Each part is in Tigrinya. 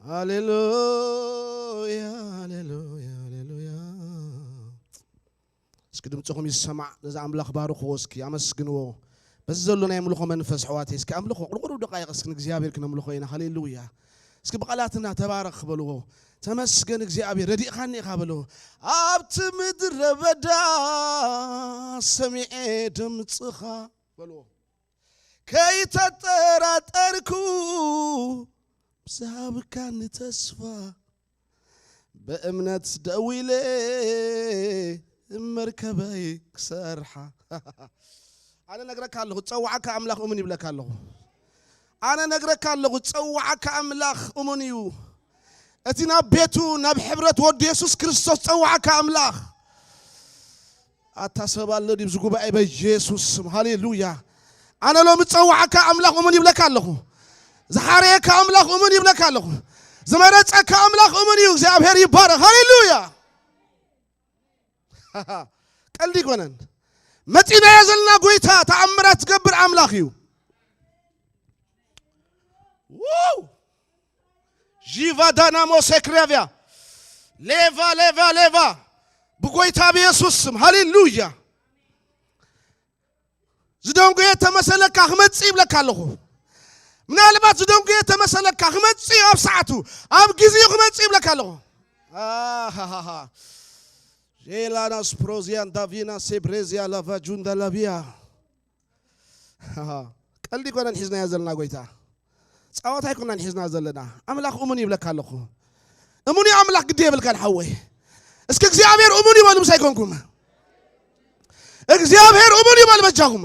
ሃሌሉያ፣ ሃሌሉያ፣ ሃሌሉያ። እስኪ ድምፅኹም ይሰማዕ፣ ነዚ ኣምላኽ ባርኽዎ፣ እስኪ ኣመስግንዎ። በዚ ዘሎ ናይ ኣምልኾ መንፈስ ኣሕዋተይ፣ እስኪ ኣምልኾ፣ ቁሩብ ደቃይቕ እስኪ ንእግዚኣብሔር ክነምልኾ ኢና። ሃሌሉያ። እስኪ ብቓላትና ተባረኽ በልዎ። ተመስገን እግዚኣብሔር፣ ረዲእኻኒ ኢኻ በልዎ። ኣብቲ ምድረ በዳ ሰሚዐ ድምፅኻ በልዎ። ከይተጠራጠርኩ ብዝሃብካኒ ተስፋ ብእምነት ደዊለ መርከበይ ክሰርሓ። ኣነ ነግረካ ኣለኹ፣ ዝጸዋዓካ ኣምላኽ እሙን ይብለካ ኣለኹ። ኣነ ነግረካ ኣለኹ፣ ዝጸዋዓካ ኣምላኽ እሙን እዩ። እቲ ናብ ቤቱ፣ ናብ ሕብረት ወዲ የሱስ ክርስቶስ ዝጸዋዓካ ኣምላኽ። ኣታ ሰብ ኣሎ ድዩ ኣብዚ ጉባኤ በኢየሱስ ስም? ሃሌሉያ። ኣነ ሎሚ ዝጸዋዓካ ኣምላኽ እሙን ይብለካ ኣለኹ። ዝሓረየካ ኣምላኽ እሙን ይብለካ ኣለኹ። ዝመረጸካ ኣምላኽ እሙን እዩ። እግዚኣብሔር ይባረኽ። ሃሌሉያ። ቀልዲ ኣይኮነን። መጺናዮ ዘለና ጎይታ ተኣምራት ዝገብር ኣምላኽ እዩ። ው! ዢቫ ዳናሞ ሴክሬቭያ። ሌቫ፣ ሌቫ፣ ሌቫ። ብጎይታ ብየሱስ ስም። ሃሌሉያ። ዝደንጎየ ተመሰለካ ክመጽእ ይብለካ ኣለኹ። ምናልባት ዝደንጎየ ተመሰለካ ክመጽእ እዩ ኣብ ሰዓቱ፣ ኣብ ግዜኡ ክመጽእ ይብለካ ኣለኹ። ኣሃሃሃ። ጄላናስ ፕሮዚያን ዳቪና ሴብሬዚያ ላቫጁንዳ ላቪያ። ቀልዲ ኣይኮነን ሒዝናዮ ዘለና ጎይታ። ጻወታ ኣይኮናን ሒዝና ዘለና። ኣምላኽ እሙን ይብለካ ኣለኹ። እሙን እዩ ኣምላኽ፣ ግዲ የብልካን ሓወይ። እስኪ እግዚኣብሔር እሙን እዩ በሉ ምሳይ ኮንኩም። እግዚኣብሔር እሙን እዩ በሉ በጃኹም።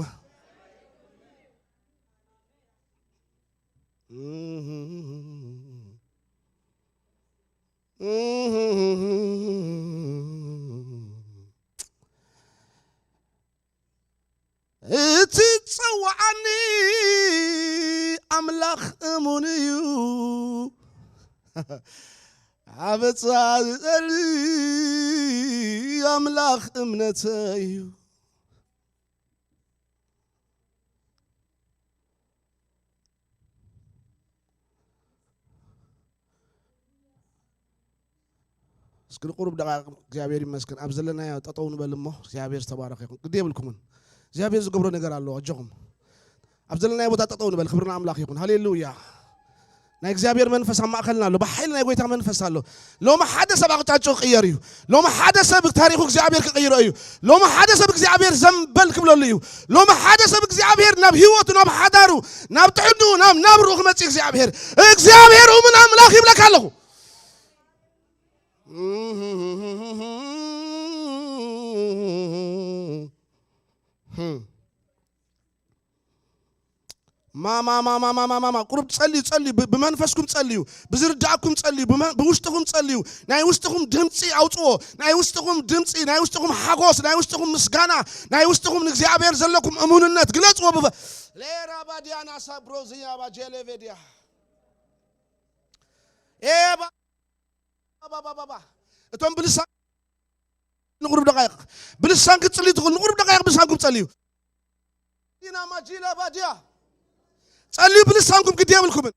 እቲ ዝጸውዓኒ ኣምላኽ እሙን እዩ። ዓመጻ ዝጸሊ ኣምላኽ እምነተይ እዩ። እስኪ ንቁሩብ ደቓይቕ እግዚኣብሔር ይመስገን። ኣብ ዘለናዮ ጠጠው ንበል እሞ እግዚኣብሔር ዝተባረኸ ይኹን። ግዲ የብልኩምን። እግዚኣብሔር ዝገብሮ ነገር ኣለዎ። ኣጆኹም። ኣብ ዘለናዮ ቦታ ጠጠው ንበል። ክብሪ ንኣምላኽ ይኹን። ሃሌሉያ። ናይ እግዚኣብሔር መንፈስ ኣብ ማእከልና ኣሎ። ብሓይሊ ናይ ጎይታ መንፈስ ኣሎ። ሎሚ ሓደ ሰብ ኣቕጣጫኡ ክቕየር እዩ። ሎሚ ሓደ ሰብ ታሪኹ እግዚኣብሔር ክቕይሮ እዩ። ሎሚ ሓደ ሰብ እግዚኣብሔር ዘንበል ክብለሉ እዩ። ሎሚ ሓደ ሰብ እግዚኣብሔር ናብ ህይወቱ፣ ናብ ሓዳሩ፣ ናብ ጥዕንኡ፣ ናብ ናብርኡ ክመጽእ እግዚኣብሔር። እግዚኣብሔር እሙን ኣምላኽ ይብለካ ኣለኹ። ማማ ማማ ማማ ማማ ቁሩብ ጸልዩ፣ ጸልዩ፣ ብ-፣ ብመንፈስኩም ጸልዩ፣ ብዝርዳእኩም ጸልዩ፣ ብመ-፣ ብውሽጥኹም ጸልዩ። ናይ ውሽጥኹም ድምጺ ኣውጽዎ። ናይ ውሽጥኹም ድምጺ፣ ናይ ውሽጥኹም ሓጎስ፣ ናይ ውሽጥኹም ምስጋና፣ ናይ ውሽጥኹም ንእግዚኣብሔር ዘለኩም እሙንነት ግለጽዎ። ብፈ-፣ ሌራ ባዲያና ሳብሮዚያ ባጀሌ ቬዲያ። ኤባ-፣ ባባባባ። እቶም ብልሳን ንቁሩብ ደቃይቕ ብልሳን ክትጽልዩ ትኽእሉ። ንቁሩብ ደቃይቕ ብልሳንኩም ጸልዩ። ዲና ማጂላ ባዲያ። ጸልዩ ብልሳንኩም ግዲ የብልኩምን።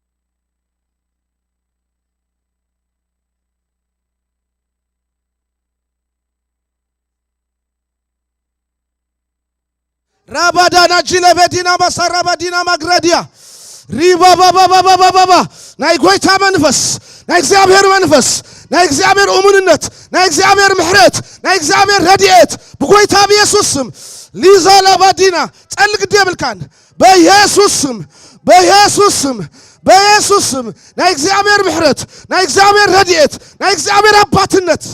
ራባዳና ጂለበዲና ማሳ ራባዲና ማግራዲያ ሪባባባባባባባ ናይ ጎይታ መንፈስ፣ ናይ እግዚኣብሔር መንፈስ፣ ናይ እግዚኣብሔር እሙንነት፣ ናይ እግዚኣብሔር ምሕረት፣ ናይ እግዚኣብሔር ረድኤት ብጎይታ ብየሱስ ስም ሊዛ ላባዲና ጸል ግዲ የብልካን። በየሱስ ስም፣ በየሱስ ስም፣ በየሱስ ስም ናይ እግዚኣብሔር ምሕረት፣ ናይ እግዚኣብሔር ረድኤት፣ ናይ እግዚኣብሔር ኣባትነት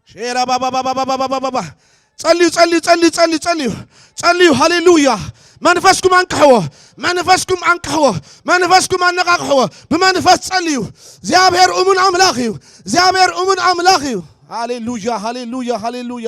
ሼራ ባባባባባባባባ ጸልዩ ጸልዩ ጸልዩ ጸልዩ ጸልዩ ጸልዩ ሃሌሉያ። መንፈስኩም ኣንቅሕዎ፣ መንፈስኩም ኣንቅሕዎ፣ መንፈስኩም ኣነቃቅሕዎ። ብመንፈስ ጸልዩ። እግዚኣብሔር እሙን ኣምላኽ እዩ። እግዚኣብሔር እሙን ኣምላኽ እዩ። ሃሌሉያ ሃሌሉያ ሃሌሉያ።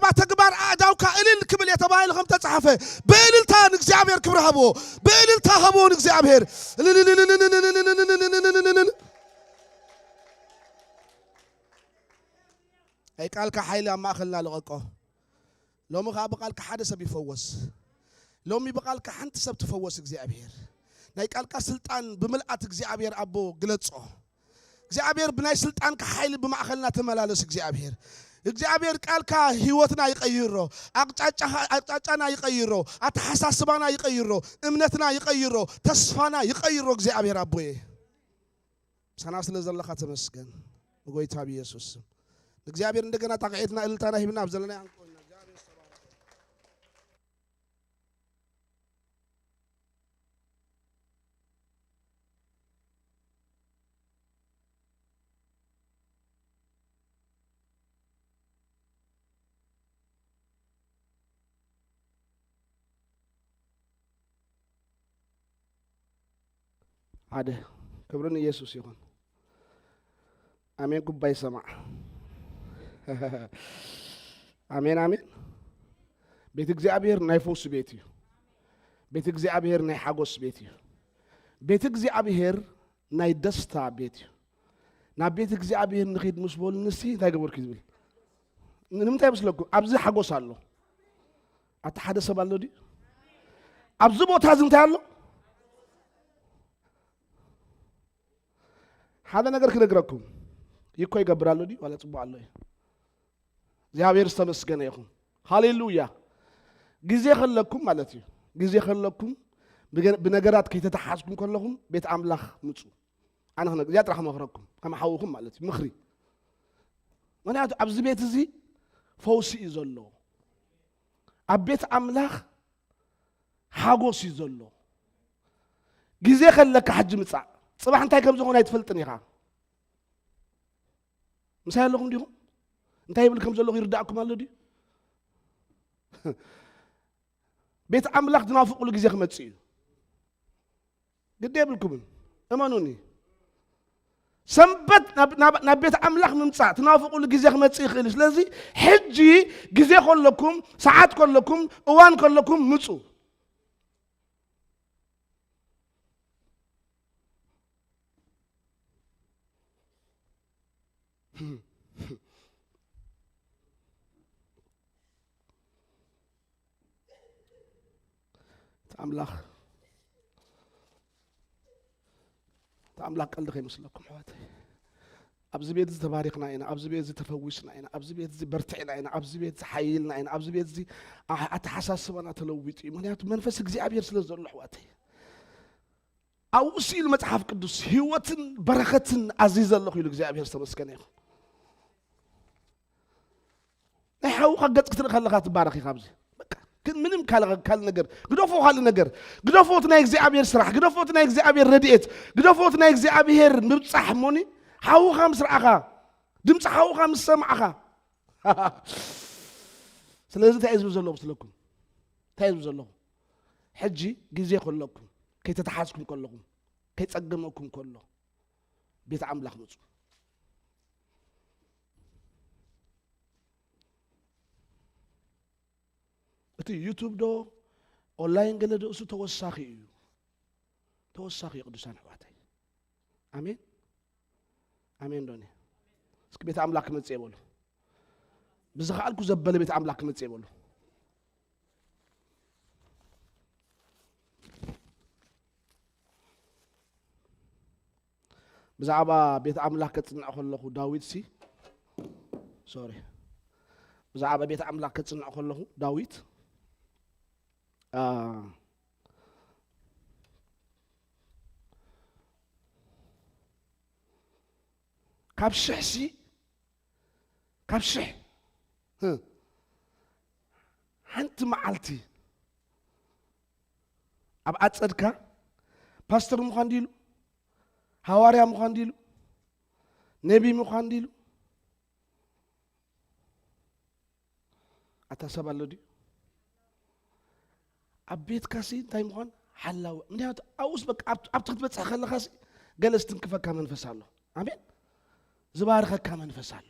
ብዛዕባ ተግባር ኣእዳውካ እልል ክብል እየ ተባሂሉ ከም ተጻሕፈ፣ ብእልልታ ንእግዚኣብሔር ክብሪ ሃብዎ። ብእልልታ ሃብዎ ንእግዚኣብሔር። ናይ ቃልካ ሓይሊ ኣብ ማእኸልና ልቐቆ። ሎሚ ኸዓ ብቓልካ ሓደ ሰብ ይፈወስ። ሎሚ ብቓልካ ሓንቲ ሰብ ትፈወስ እግዚኣብሔር። ናይ ቃልካ ስልጣን ብምልኣት እግዚኣብሔር ኣቦ ግለጾ። እግዚኣብሔር ብናይ ስልጣንካ ሓይሊ ብማእኸልና ተመላለስ እግዚኣብሔር። እግዚኣብሔር ቃልካ ህይወትና ይቐይሮ፣ ኣቕጫጫኻ-፣ ኣቕጫጫና ይቐይሮ፣ ኣተሓሳስባና ይቐይሮ፣ እምነትና ይቐይሮ፣ ተስፋና ይቐይሮ እግዚኣብሔር ኣቦየ። ሳና ስለ ዘለኻ ተመስገን። ብጎይታ ብኢየሱስ ስም። ንእግዚኣብሔር እንደገና ጣቕዒትና እልልታና ሂብና ኣብ ዘለና ያንቆና። ሓደ ክብሪ ንኢየሱስ ይኹን። ኣሜን። ጉባኤ ሰማዕ። ኣሜን፣ ኣሜን። ቤት እግዚኣብሔር ናይ ፈውሲ ቤት እዩ። ቤት እግዚኣብሔር ናይ ሓጎስ ቤት እዩ። ቤት እግዚኣብሔር ናይ ደስታ ቤት እዩ። ናብ ቤት እግዚኣብሔር ንኺድ ምስ በሉ ንሲ እንታይ ገበርኩ ዝብል? ንምንታይ መስለኩም? ኣብዚ ሓጎስ ኣሎ። ኣታ ሓደ ሰብ ኣሎ ድዩ? ኣብዚ ቦታ እዚ እንታይ ኣሎ? ሓደ ነገር ክነግረኩም። ይኮ ይገብር ኣሎ ድዩ? ዋላ ጽቡቕ ኣሎ እዩ። እግዚኣብሔር ዝተመስገነ ይኹን። ሃሌሉያ። ግዜ ከለኩም ማለት እዩ። ግዜ ከለኩም ብገ-፣ ብነገራት ከይተተሓዝኩም ከለኹም ቤት ኣምላኽ ምጹ። ኣነ ክነ-፣ እዚኣ ጥራሕ መኽረኩም፣ ከም ሓውኹም ማለት እዩ። ምኽሪ። ምኽንያቱ ኣብዚ ቤት እዚ ፈውሲ እዩ ዘሎ። ኣብ ቤት ኣምላኽ ሓጎስ እዩ ዘሎ። ግዜ ከለካ ሕጂ ምጻእ። ጽባሕ እንታይ ከም ዝኾነ ኣይትፈልጥን ኢኻ። ምሳይ ኣለኹም ዲኹም? እንታይ ይብል ከም ዘለኹ ይርዳእኩም ኣሎ ድዩ? ቤት ኣምላኽ ትናፍቑሉ ግዜ ክመጽእ እዩ። ግዲ የብልኩምን። እመኑኒ። ሰንበት ናብ፣ ናብ፣ ናብ ቤት ኣምላኽ ምምጻእ ትናፍቑሉ ግዜ ክመጽእ ይኽእል እዩ። ስለዚ ሕጂ ግዜ ከለኩም፣ ሰዓት ከለኩም፣ እዋን ከለኩም ምጹ። እቲ ኣምላኽ፣ እቲ ኣምላኽ ቀልዲ ከይመስለኩም ኣሕዋተይ። ኣብዚ ቤት እዚ ተባሪኽና ኢና፣ ኣብዚ ቤት እዚ ተፈዊስና ኢና፣ ኣብዚ ቤት እዚ በርቲዕና ኢና፣ ኣብዚ ቤት እዚ ሓይልና ኢና፣ ኣብዚ ቤት እዚ ኣ-፣ ኣተሓሳስባና ተለዊጡ እዩ። ምኽንያቱ መንፈስ እግዚኣብሔር ስለ ዘሎ ኣሕዋተይ። ኣብኡ ስኢሉ መጽሓፍ ቅዱስ ህይወትን በረኸትን ኣዚዘ ኣለኹ ኢሉ እግዚኣብሔር ዝተመስገነ ይኹን። ናይ ሓውኻ ገጽ ክትርኢ ከለኻ ትባረኽ ኢኻ። ኣብዚ በቃ ግን ምንም ካልእ፣ ካልእ ነገር ግደፎ፣ ካልእ ነገር ግደፎ፣ እቲ ናይ እግዚኣብሔር ስራሕ ግደፎ፣ እቲ ናይ እግዚኣብሔር ረድኤት ግደፎ፣ እቲ ናይ እግዚኣብሔር ምብጻሕ እሞኒ ሓውኻ ምስ ረኣኻ፣ ድምፂ ሓውኻ ምስ ሰማዕኻ። ስለዚ እንታይ እዩ ዝብል ዘለኹ ምስለኩም? እንታይ እዩ ዝብል ዘለኹ? ሕጂ ግዜ ከለኩም፣ ከይተተሓዝኩም ከለኹም፣ ከይጸገመኩም ከሎ ቤት ኣምላኽ ምጹ። እቲ ዩቱብ ዶ ኦንላይን ገለ ዶ እሱ ተወሳኺ እዩ። ተወሳኺ እዩ ቅዱሳን ኣሕዋተይ። ኣሜን። ኣሜን ዶኒ። እስኪ ቤት ኣምላኽ ክመጽእ በሉ። ብዝኸኣልኩ ዘበለ ቤት ኣምላኽ ክመጽእ በሉ። ብዛዕባ ቤት ኣምላኽ ከጽንዕ ከለኹ ዳዊት ሲ፣ ሶሪ። ብዛዕባ ቤት ኣምላኽ ከጽንዕ ከለኹ ዳዊት፣ ኣ፣ ካብ ሽሕ ሲ፣ ካብ ሽሕ፣ ህ፣ ሓንቲ መዓልቲ ኣብ ኣጸድካ ፓስተር ምዃን ድዩ ኢሉ? ሃዋርያ ምዃን ድዩ ኢሉ? ነቢ ምዃን ድዩ ኢሉ? ኣታ ሰብ ኣሎ ድዩ? ኣብ ቤትካሲ እንታይ ምዃን ሓላዊ። ምክንያቱ ኣብኡስ በቃ ኣብቲ፣ ኣብቲ ክትበጽሕ ከለኻሲ ገለ ዝትንክፈካ መንፈስ ኣሎ። ኣሜን። ዝባርኸካ መንፈስ ኣሎ።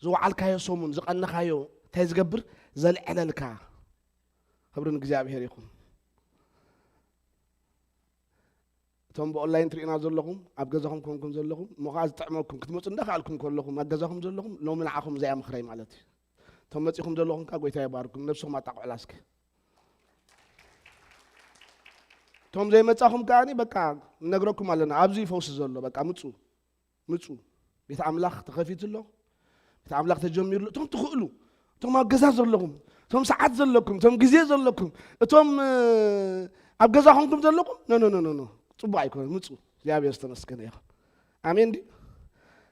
ዝወዓልካዮ ሰሙን፣ ዝቐነኻዮ እንታይ ዝገብር? ዘልዕለልካ። ክብሪ ንእግዚኣብሔር ይኹን። እቶም ብኦንላይን ትርእዩና ዘለኹም፣ ኣብ ገዛኹም ኮንኩም ዘለኹም፣ እሞ ኸዓ ዝጥዕመኩም፣ ክትመጹ እንዳኸኣልኩም ከለኹም፣ ኣብ ገዛኹም ዘለኹም፣ ሎሚ ንዓኹም እዚኣ ምኽረይ ማለት እዩ። እቶም መጺኹም ዘለኹም ከኣ ጎይታ ይባርኩም፣ ነብስኹም ኣጣቕዑላ እስኪ። እቶም ዘይመጻኹም ከኣ በቃ ንነግረኩም ኣለና፣ ኣብዚ እዩ ፈውሲ ዘሎ፣ በቃ ምጹ። ምጹ። ቤት ኣምላኽ ተኸፊቱ ኣሎ። ቤት ኣምላኽ ተጀሚሩ ኣሎ። እቶም ትኽእሉ፣ እቶም ኣብ ገዛ ዘለኹም፣ እቶም ሰዓት ዘለኩም፣ እቶም ግዜ ዘለኩም፣ እቶም፣ እ፣ ኣብ ገዛ ኮንኩም ዘለኹም፣ ኖ፣ ኖ፣ ኖ፣ ኖ፣ ኖ። ጽቡቕ ኣይኮነን። ምጹ። እግዚኣብሔር ዝተመስገነ ይኹን። ኣሜን ድዩ?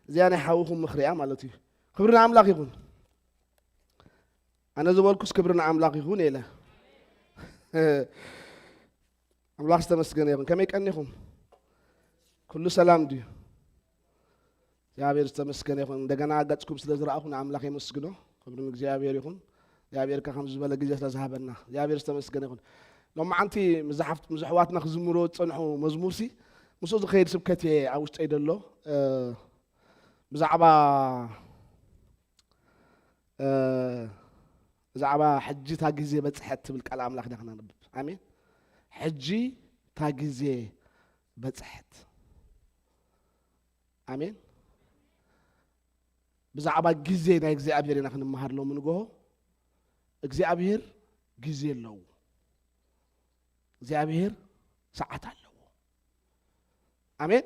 እዚኣ ናይ ሓውኹም ምኽሪ እያ ማለት እዩ። ክብሪ ንኣምላኽ ይኹን። ኣነ ዝበልኩስ ክብሪ ንኣምላኽ ይኹን ኢለ። ኣምላኽ ዝተመስገነ ይኹን። ከመይ ቀኒኹም? ኩሉ ሰላም ድዩ? እግዚኣብሔር ዝተመስገነ ይኹን። እንደገና ገጽኩም ስለ ዝረኣኹ ንኣምላኽ የመስግኖ። ክብሪ ንእግዚኣብሔር ይኹን። እግዚኣብሔር ከ ከም ዝበለ ግዜ ስለ ዝሃበና እግዚኣብሔር ዝተመስገነ ይኹን። ሎማዓንቲ ምስ ዝሓፍት-፣ ምስ ኣሕዋትና ክዝምርዎ ዝጸንሑ መዝሙርሲ ምስኡ ዝኸይድ ስብከት እየ ኣብ ውሽጠይ ዘሎ። እ፣ ብዛዕባ፣ እ፣ ብዛዕባ ሕጂ እታ ግዜ በጽሐት ትብል ቃል ኣምላኽ ኢና ክነንብብ። ኣሜን። ሕጂ እታ ግዜ በጽሐት። ኣሜን። ብዛዕባ ግዜ ናይ እግዚኣብሔር ኢና ክንመሃር ሎሚ ንግሆ። እግዚኣብሔር ግዜ ኣለዎ። እግዚኣብሔር ሰዓት ኣለዎ። ኣሜን።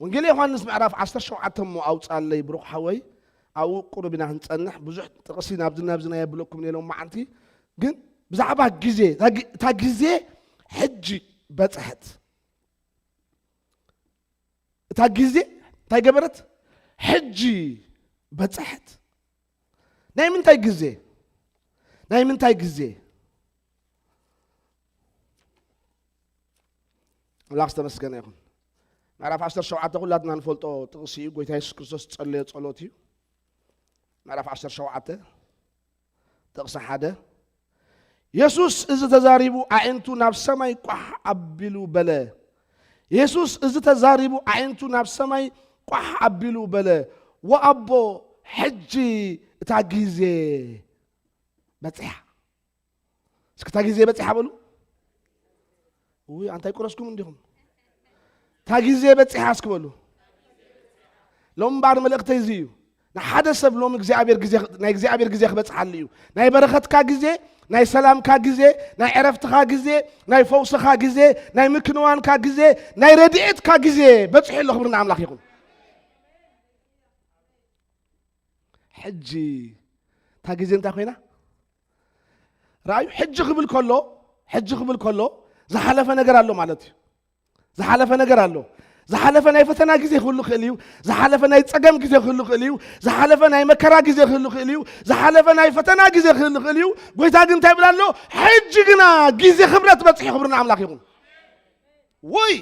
ወንጌል ዮሃንስ ምዕራፍ ዓሰርተ ሸውዓተ እሞ ኣውጻለይ ብሩኽ ሓወይ፣ ኣብኡ ቁሩብ ኢና ክንጸንሕ። ብዙሕ ጥቕሲ ናብዚ ናብዚ ናይ የብለኩም ኔሎም መዓንቲ፣ ግን ብዛዕባ ግዜ፣ እታ ግ-፣ እታ ግዜ ሕጂ በጽሐት። እታ ግዜ እንታይ ገበረት? ሕጂ በጽሐት። ናይ ምንታይ ግዜ? ናይ ምንታይ ግዜ? ኣምላኽ ዝተመስገነ ይኹን። ምዕራፍ ዓሰርተ ሸውዓተ ኩላትና ንፈልጦ ጥቕሲ እዩ። ጎይታ የሱስ ክርስቶስ ዝጸለዮ ጸሎት እዩ። ምዕራፍ ዓሰርተ ሸውዓተ ጥቕሲ ሓደ፣ የሱስ እዚ ተዛሪቡ ኣዒንቱ ናብ ሰማይ ቋሕ ኣቢሉ በለ። የሱስ እዚ ተዛሪቡ ኣዒንቱ ናብ ሰማይ ቋሕ ኣቢሉ በለ። ወኣቦ፣ ሕጂ እታ ግዜ በጺሓ። እስኪ እታ ግዜ በጺሓ በሉ። ውይ፣ ኣንታይ ቁረስኩም እንዲኹም? እታ ግዜ በጺሓ እስኪ በሉ። ሎም እምበኣር መልእኽተይ እዚ እዩ። ንሓደ ሰብ ሎም እግዚኣብሔር ግዜ፣ ናይ እግዚኣብሔር ግዜ ክበጽሓሉ እዩ። ናይ በረኸትካ ግዜ፣ ናይ ሰላምካ ግዜ፣ ናይ ዕረፍትኻ ግዜ፣ ናይ ፈውስኻ ግዜ፣ ናይ ምክንዋንካ ግዜ፣ ናይ ረድኤትካ ግዜ በጺሑ ኣሎ። ክብሪ ንኣምላኽ ይኹን። ሕጂ እታ ግዜ እንታይ ኮይና? ረኣዩ፣ ሕጂ ክብል ከሎ፣ ሕጂ ክብል ከሎ ዝሓለፈ ነገር ኣሎ ማለት እዩ። ዝሓለፈ ነገር ኣሎ። ዝሓለፈ ናይ ፈተና ግዜ ክህሉ ክእል እዩ። ዝሓለፈ ናይ ጸገም ግዜ ክህሉ ክእል እዩ። ዝሓለፈ ናይ መከራ ግዜ ክህሉ ክእል እዩ። ዝሓለፈ ናይ ፈተና ግዜ ክህሉ ክእል እዩ። ጎይታ ግን እንታይ ይብል ኣሎ? ሕጂ ግና ግዜ ክብረት በጺሑ። ክብሪ ንኣምላኽ ይኹን። ወይ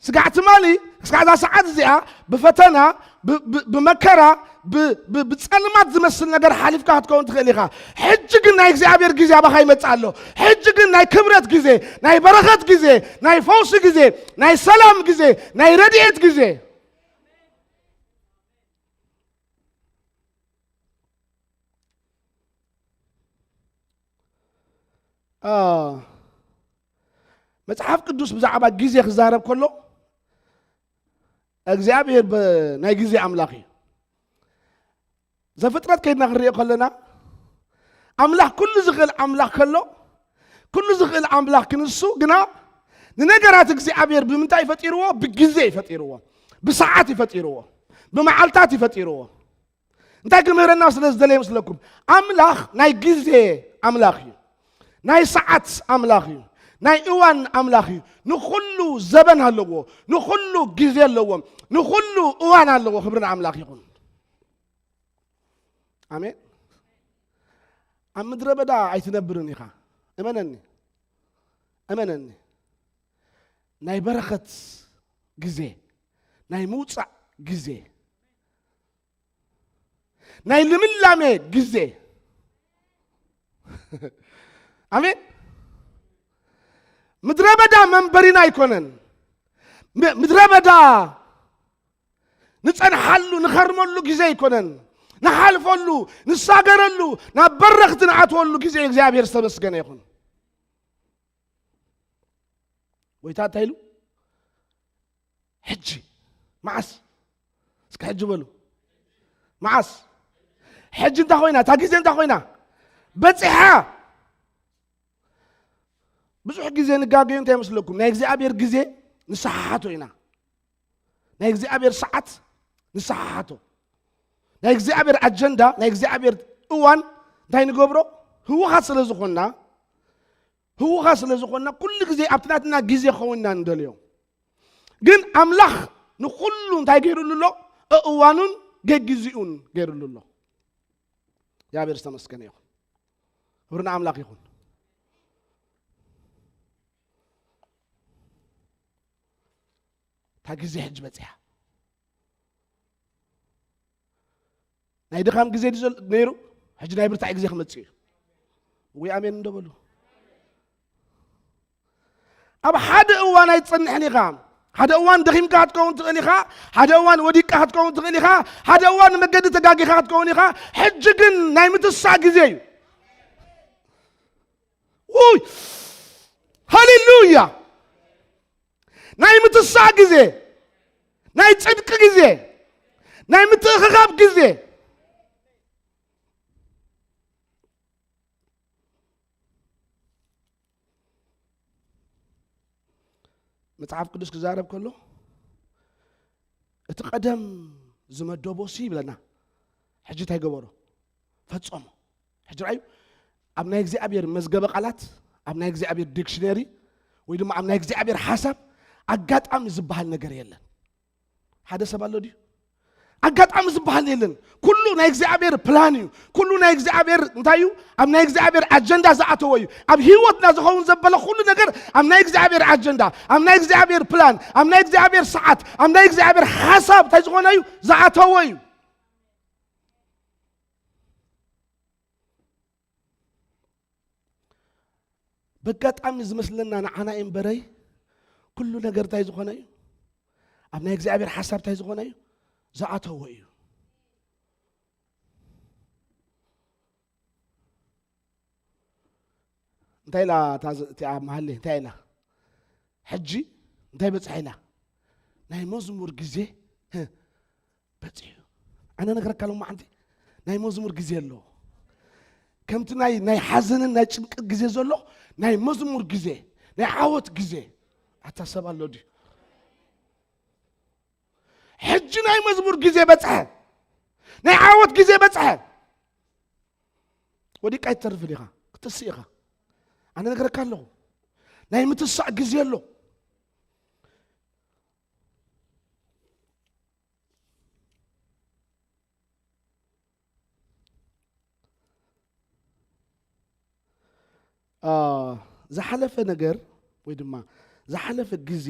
ስጋዕ ትማሊ እስካዕ እዛ ሰዓት እዚኣ ብፈተና፣ ብ-፣ ብ-፣ ብመከራ፣ ብ-፣ ብ-፣ ብጸልማት ዝመስል ነገር ሓሊፍካ ክትከውን ትኽእል ኢኻ። ሕጂ ግን ናይ እግዚኣብሔር ግዜ ኣባኻ ይመጽእ ኣሎ። ሕጂ ግን ናይ ክብረት ግዜ፣ ናይ በረኸት ግዜ፣ ናይ ፈውሲ ግዜ፣ ናይ ሰላም ግዜ፣ ናይ ረድኤት ግዜ። አ፣ መጽሓፍ ቅዱስ ብዛዕባ ግዜ ክዛረብ ከሎ እግዚኣብሔር ብ-፣ ናይ ግዜ ኣምላኽ እዩ። ዘፍጥረት ከይድና ክንሪኦ ከለና ኣምላኽ ኩሉ ዝኽእል ኣምላኽ ከሎ፣ ኩሉ ዝኽእል ኣምላኽ ክንሱ ግና ንነገራት እግዚኣብሔር ብምንታይ እዩ ፈጢርዎ? ብግዜ እዩ ፈጢርዎ። ብሰዓት እዩ ፈጢርዎ። ብመዓልታት እዩ ፈጢርዎ። እንታይ ክምህረና ስለ ዝደለየ መስለኩም? ኣምላኽ ናይ ግዜ ኣምላኽ እዩ። ናይ ሰዓት ኣምላኽ እዩ። ናይ እዋን ኣምላኽ እዩ። ንኹሉ ዘበን ኣለዎ። ንኹሉ ግዜ ኣለዎ። ንኹሉ እዋን ኣለዎ። ክብሪ ንኣምላኽ ይኹን። ኣሜን። ኣብ ምድረ በዳ ኣይትነብርን ኢኻ። እመነኒ። እመነኒ። ናይ በረኸት ግዜ፣ ናይ ምውጻእ ግዜ፣ ናይ ልምላሜ ግዜ። ኣሜን። ምድረ በዳ መንበሪና ኣይኮነን። ም-፣ ምድረ በዳ ንጸንሓሉ፣ ንኸርመሉ ግዜ ኣይኮነን። ንሓልፈሉ፣ ንሳገረሉ፣ ናብ በረኽቲ ንኣትወሉ ግዜ እግዚኣብሔር ዝተመስገነ ይኹን። ጎይታ እንታይ ኢሉ? ሕጂ። መዓስ? እስከ ሕጂ በሉ። መዓስ? ሕጂ እንታይ ኮይና? እታ ግዜ እንታይ ኮይና? በጺሓ። ብዙሕ ግዜ ንጋገዩ እንታይ ይመስለኩም? ናይ እግዚኣብሔር ግዜ ንሰሓሓቶ ኢና። ናይ እግዚኣብሔር ሰዓት ንሰሓሓቶ። ናይ እግዚኣብሔር ኣጀንዳ፣ ናይ እግዚኣብሔር እዋን እንታይ ንገብሮ? ህውኻት ስለ ዝኾንና፣ ህውኻት ስለ ዝኾንና፣ ኩሉ ግዜ ኣብቲ ናትና ግዜ ክኸውን ኢና ንደልዮ። ግን ኣምላኽ ንኹሉ እንታይ ገይሩሉ ኣሎ? እዋኑን ገጊዜኡን ገይሩሉ ኣሎ። እግዚኣብሔር ዝተመስገነ ይኹን። ክብሪ ንኣምላኽ ይኹን። እታ ግዜ ሕጂ በጺሓ። ናይ ድኻም ግዜ ድዩ ዘሎ ነይሩ? ሕጂ ናይ ብርታዕ ግዜ ክመጽእ እዩ። ወይ ኣሜን እንዶ በሉ። ኣብ ሓደ እዋን ኣይትጸንሕን ኢኻ። ሓደ እዋን ደኺምካ ክትከውን ትኽእል ኢኻ። ሓደ እዋን ወዲቅካ ክትከውን ትኽእል ኢኻ። ሓደ እዋን መገዲ ተጋጊኻ ክትከውን ኢኻ። ሕጂ ግን ናይ ምትሳእ ግዜ እዩ። ውይ! ሃሌሉያ! ናይ ምትሳእ ግዜ፣ ናይ ጽድቂ ግዜ፣ ናይ ምትእኽኻብ ግዜ። መጽሓፍ ቅዱስ ክዛረብ ከሎ፣ እቲ ቀደም ዝመደቦ ሲ ይብለና፣ ሕጂ እንታይ ገበሮ? ፈጸሞ። ሕጂ ረኣዩ፣ ኣብ ናይ እግዚኣብሔር መዝገበ ቃላት፣ ኣብ ናይ እግዚኣብሔር ዲክሽነሪ፣ ወይ ድማ ኣብ ናይ እግዚኣብሔር ሓሳብ ኣጋጣሚ ዝበሃል ነገር የለን። ሓደ ሰብ ኣሎ ድዩ? ኣጋጣሚ ዝበሃል የለን። ኩሉ ናይ እግዚኣብሔር ፕላን እዩ። ኩሉ ናይ እግዚኣብሔር እንታይ እዩ? ኣብ ናይ እግዚኣብሔር ኣጀንዳ ዝኣተወ እዩ። ኣብ ህይወትና ዝኸውን ዘበለ ኩሉ ነገር ኣብ ናይ እግዚኣብሔር ኣጀንዳ፣ ኣብ ናይ እግዚኣብሔር ፕላን፣ ኣብ ናይ እግዚኣብሔር ሰዓት፣ ኣብ ናይ እግዚኣብሔር ሓሳብ እንታይ ዝኾነ እዩ? ዝኣተወ እዩ። በጋጣሚ ዝመስለና ንዓና እዩ እምበረይ፣ ኩሉ ነገር እንታይ ዝኾነ እዩ? ኣብ ናይ እግዚኣብሔር ሓሳብ እንታይ ዝኾነ እዩ? ዝኣተወ እዩ። እንታይ ኢላ እታ ዝ-፣ እቲኣ መሃሌ እንታይ ኢላ? ሕጂ እንታይ በጽሐ ኢላ? ናይ መዝሙር ግዜ፣ ህ፣ በጺሑ። ኣነ ነግረካ ኣለኹ መዓንቲ፣ ናይ መዝሙር ግዜ ኣሎ። ከምቲ ናይ፣ ናይ ሓዘንን ናይ ጭንቂ ግዜ ዘሎ፣ ናይ መዝሙር ግዜ፣ ናይ ዓወት ግዜ። ኣታ ሰብ ኣሎ ድዩ? ሕጂ ናይ መዝሙር ግዜ በጽሐ። ናይ ዓወት ግዜ በጽሐ። ወዲቃ ኣይትተርፍን ኢኻ፣ ክትስእ ኢኻ። ኣነ ነግረካ ኣለኹ። ናይ ምትሳእ ግዜ ኣሎ። አ፣ ዝሓለፈ ነገር ወይ ድማ ዝሓለፈ ግዜ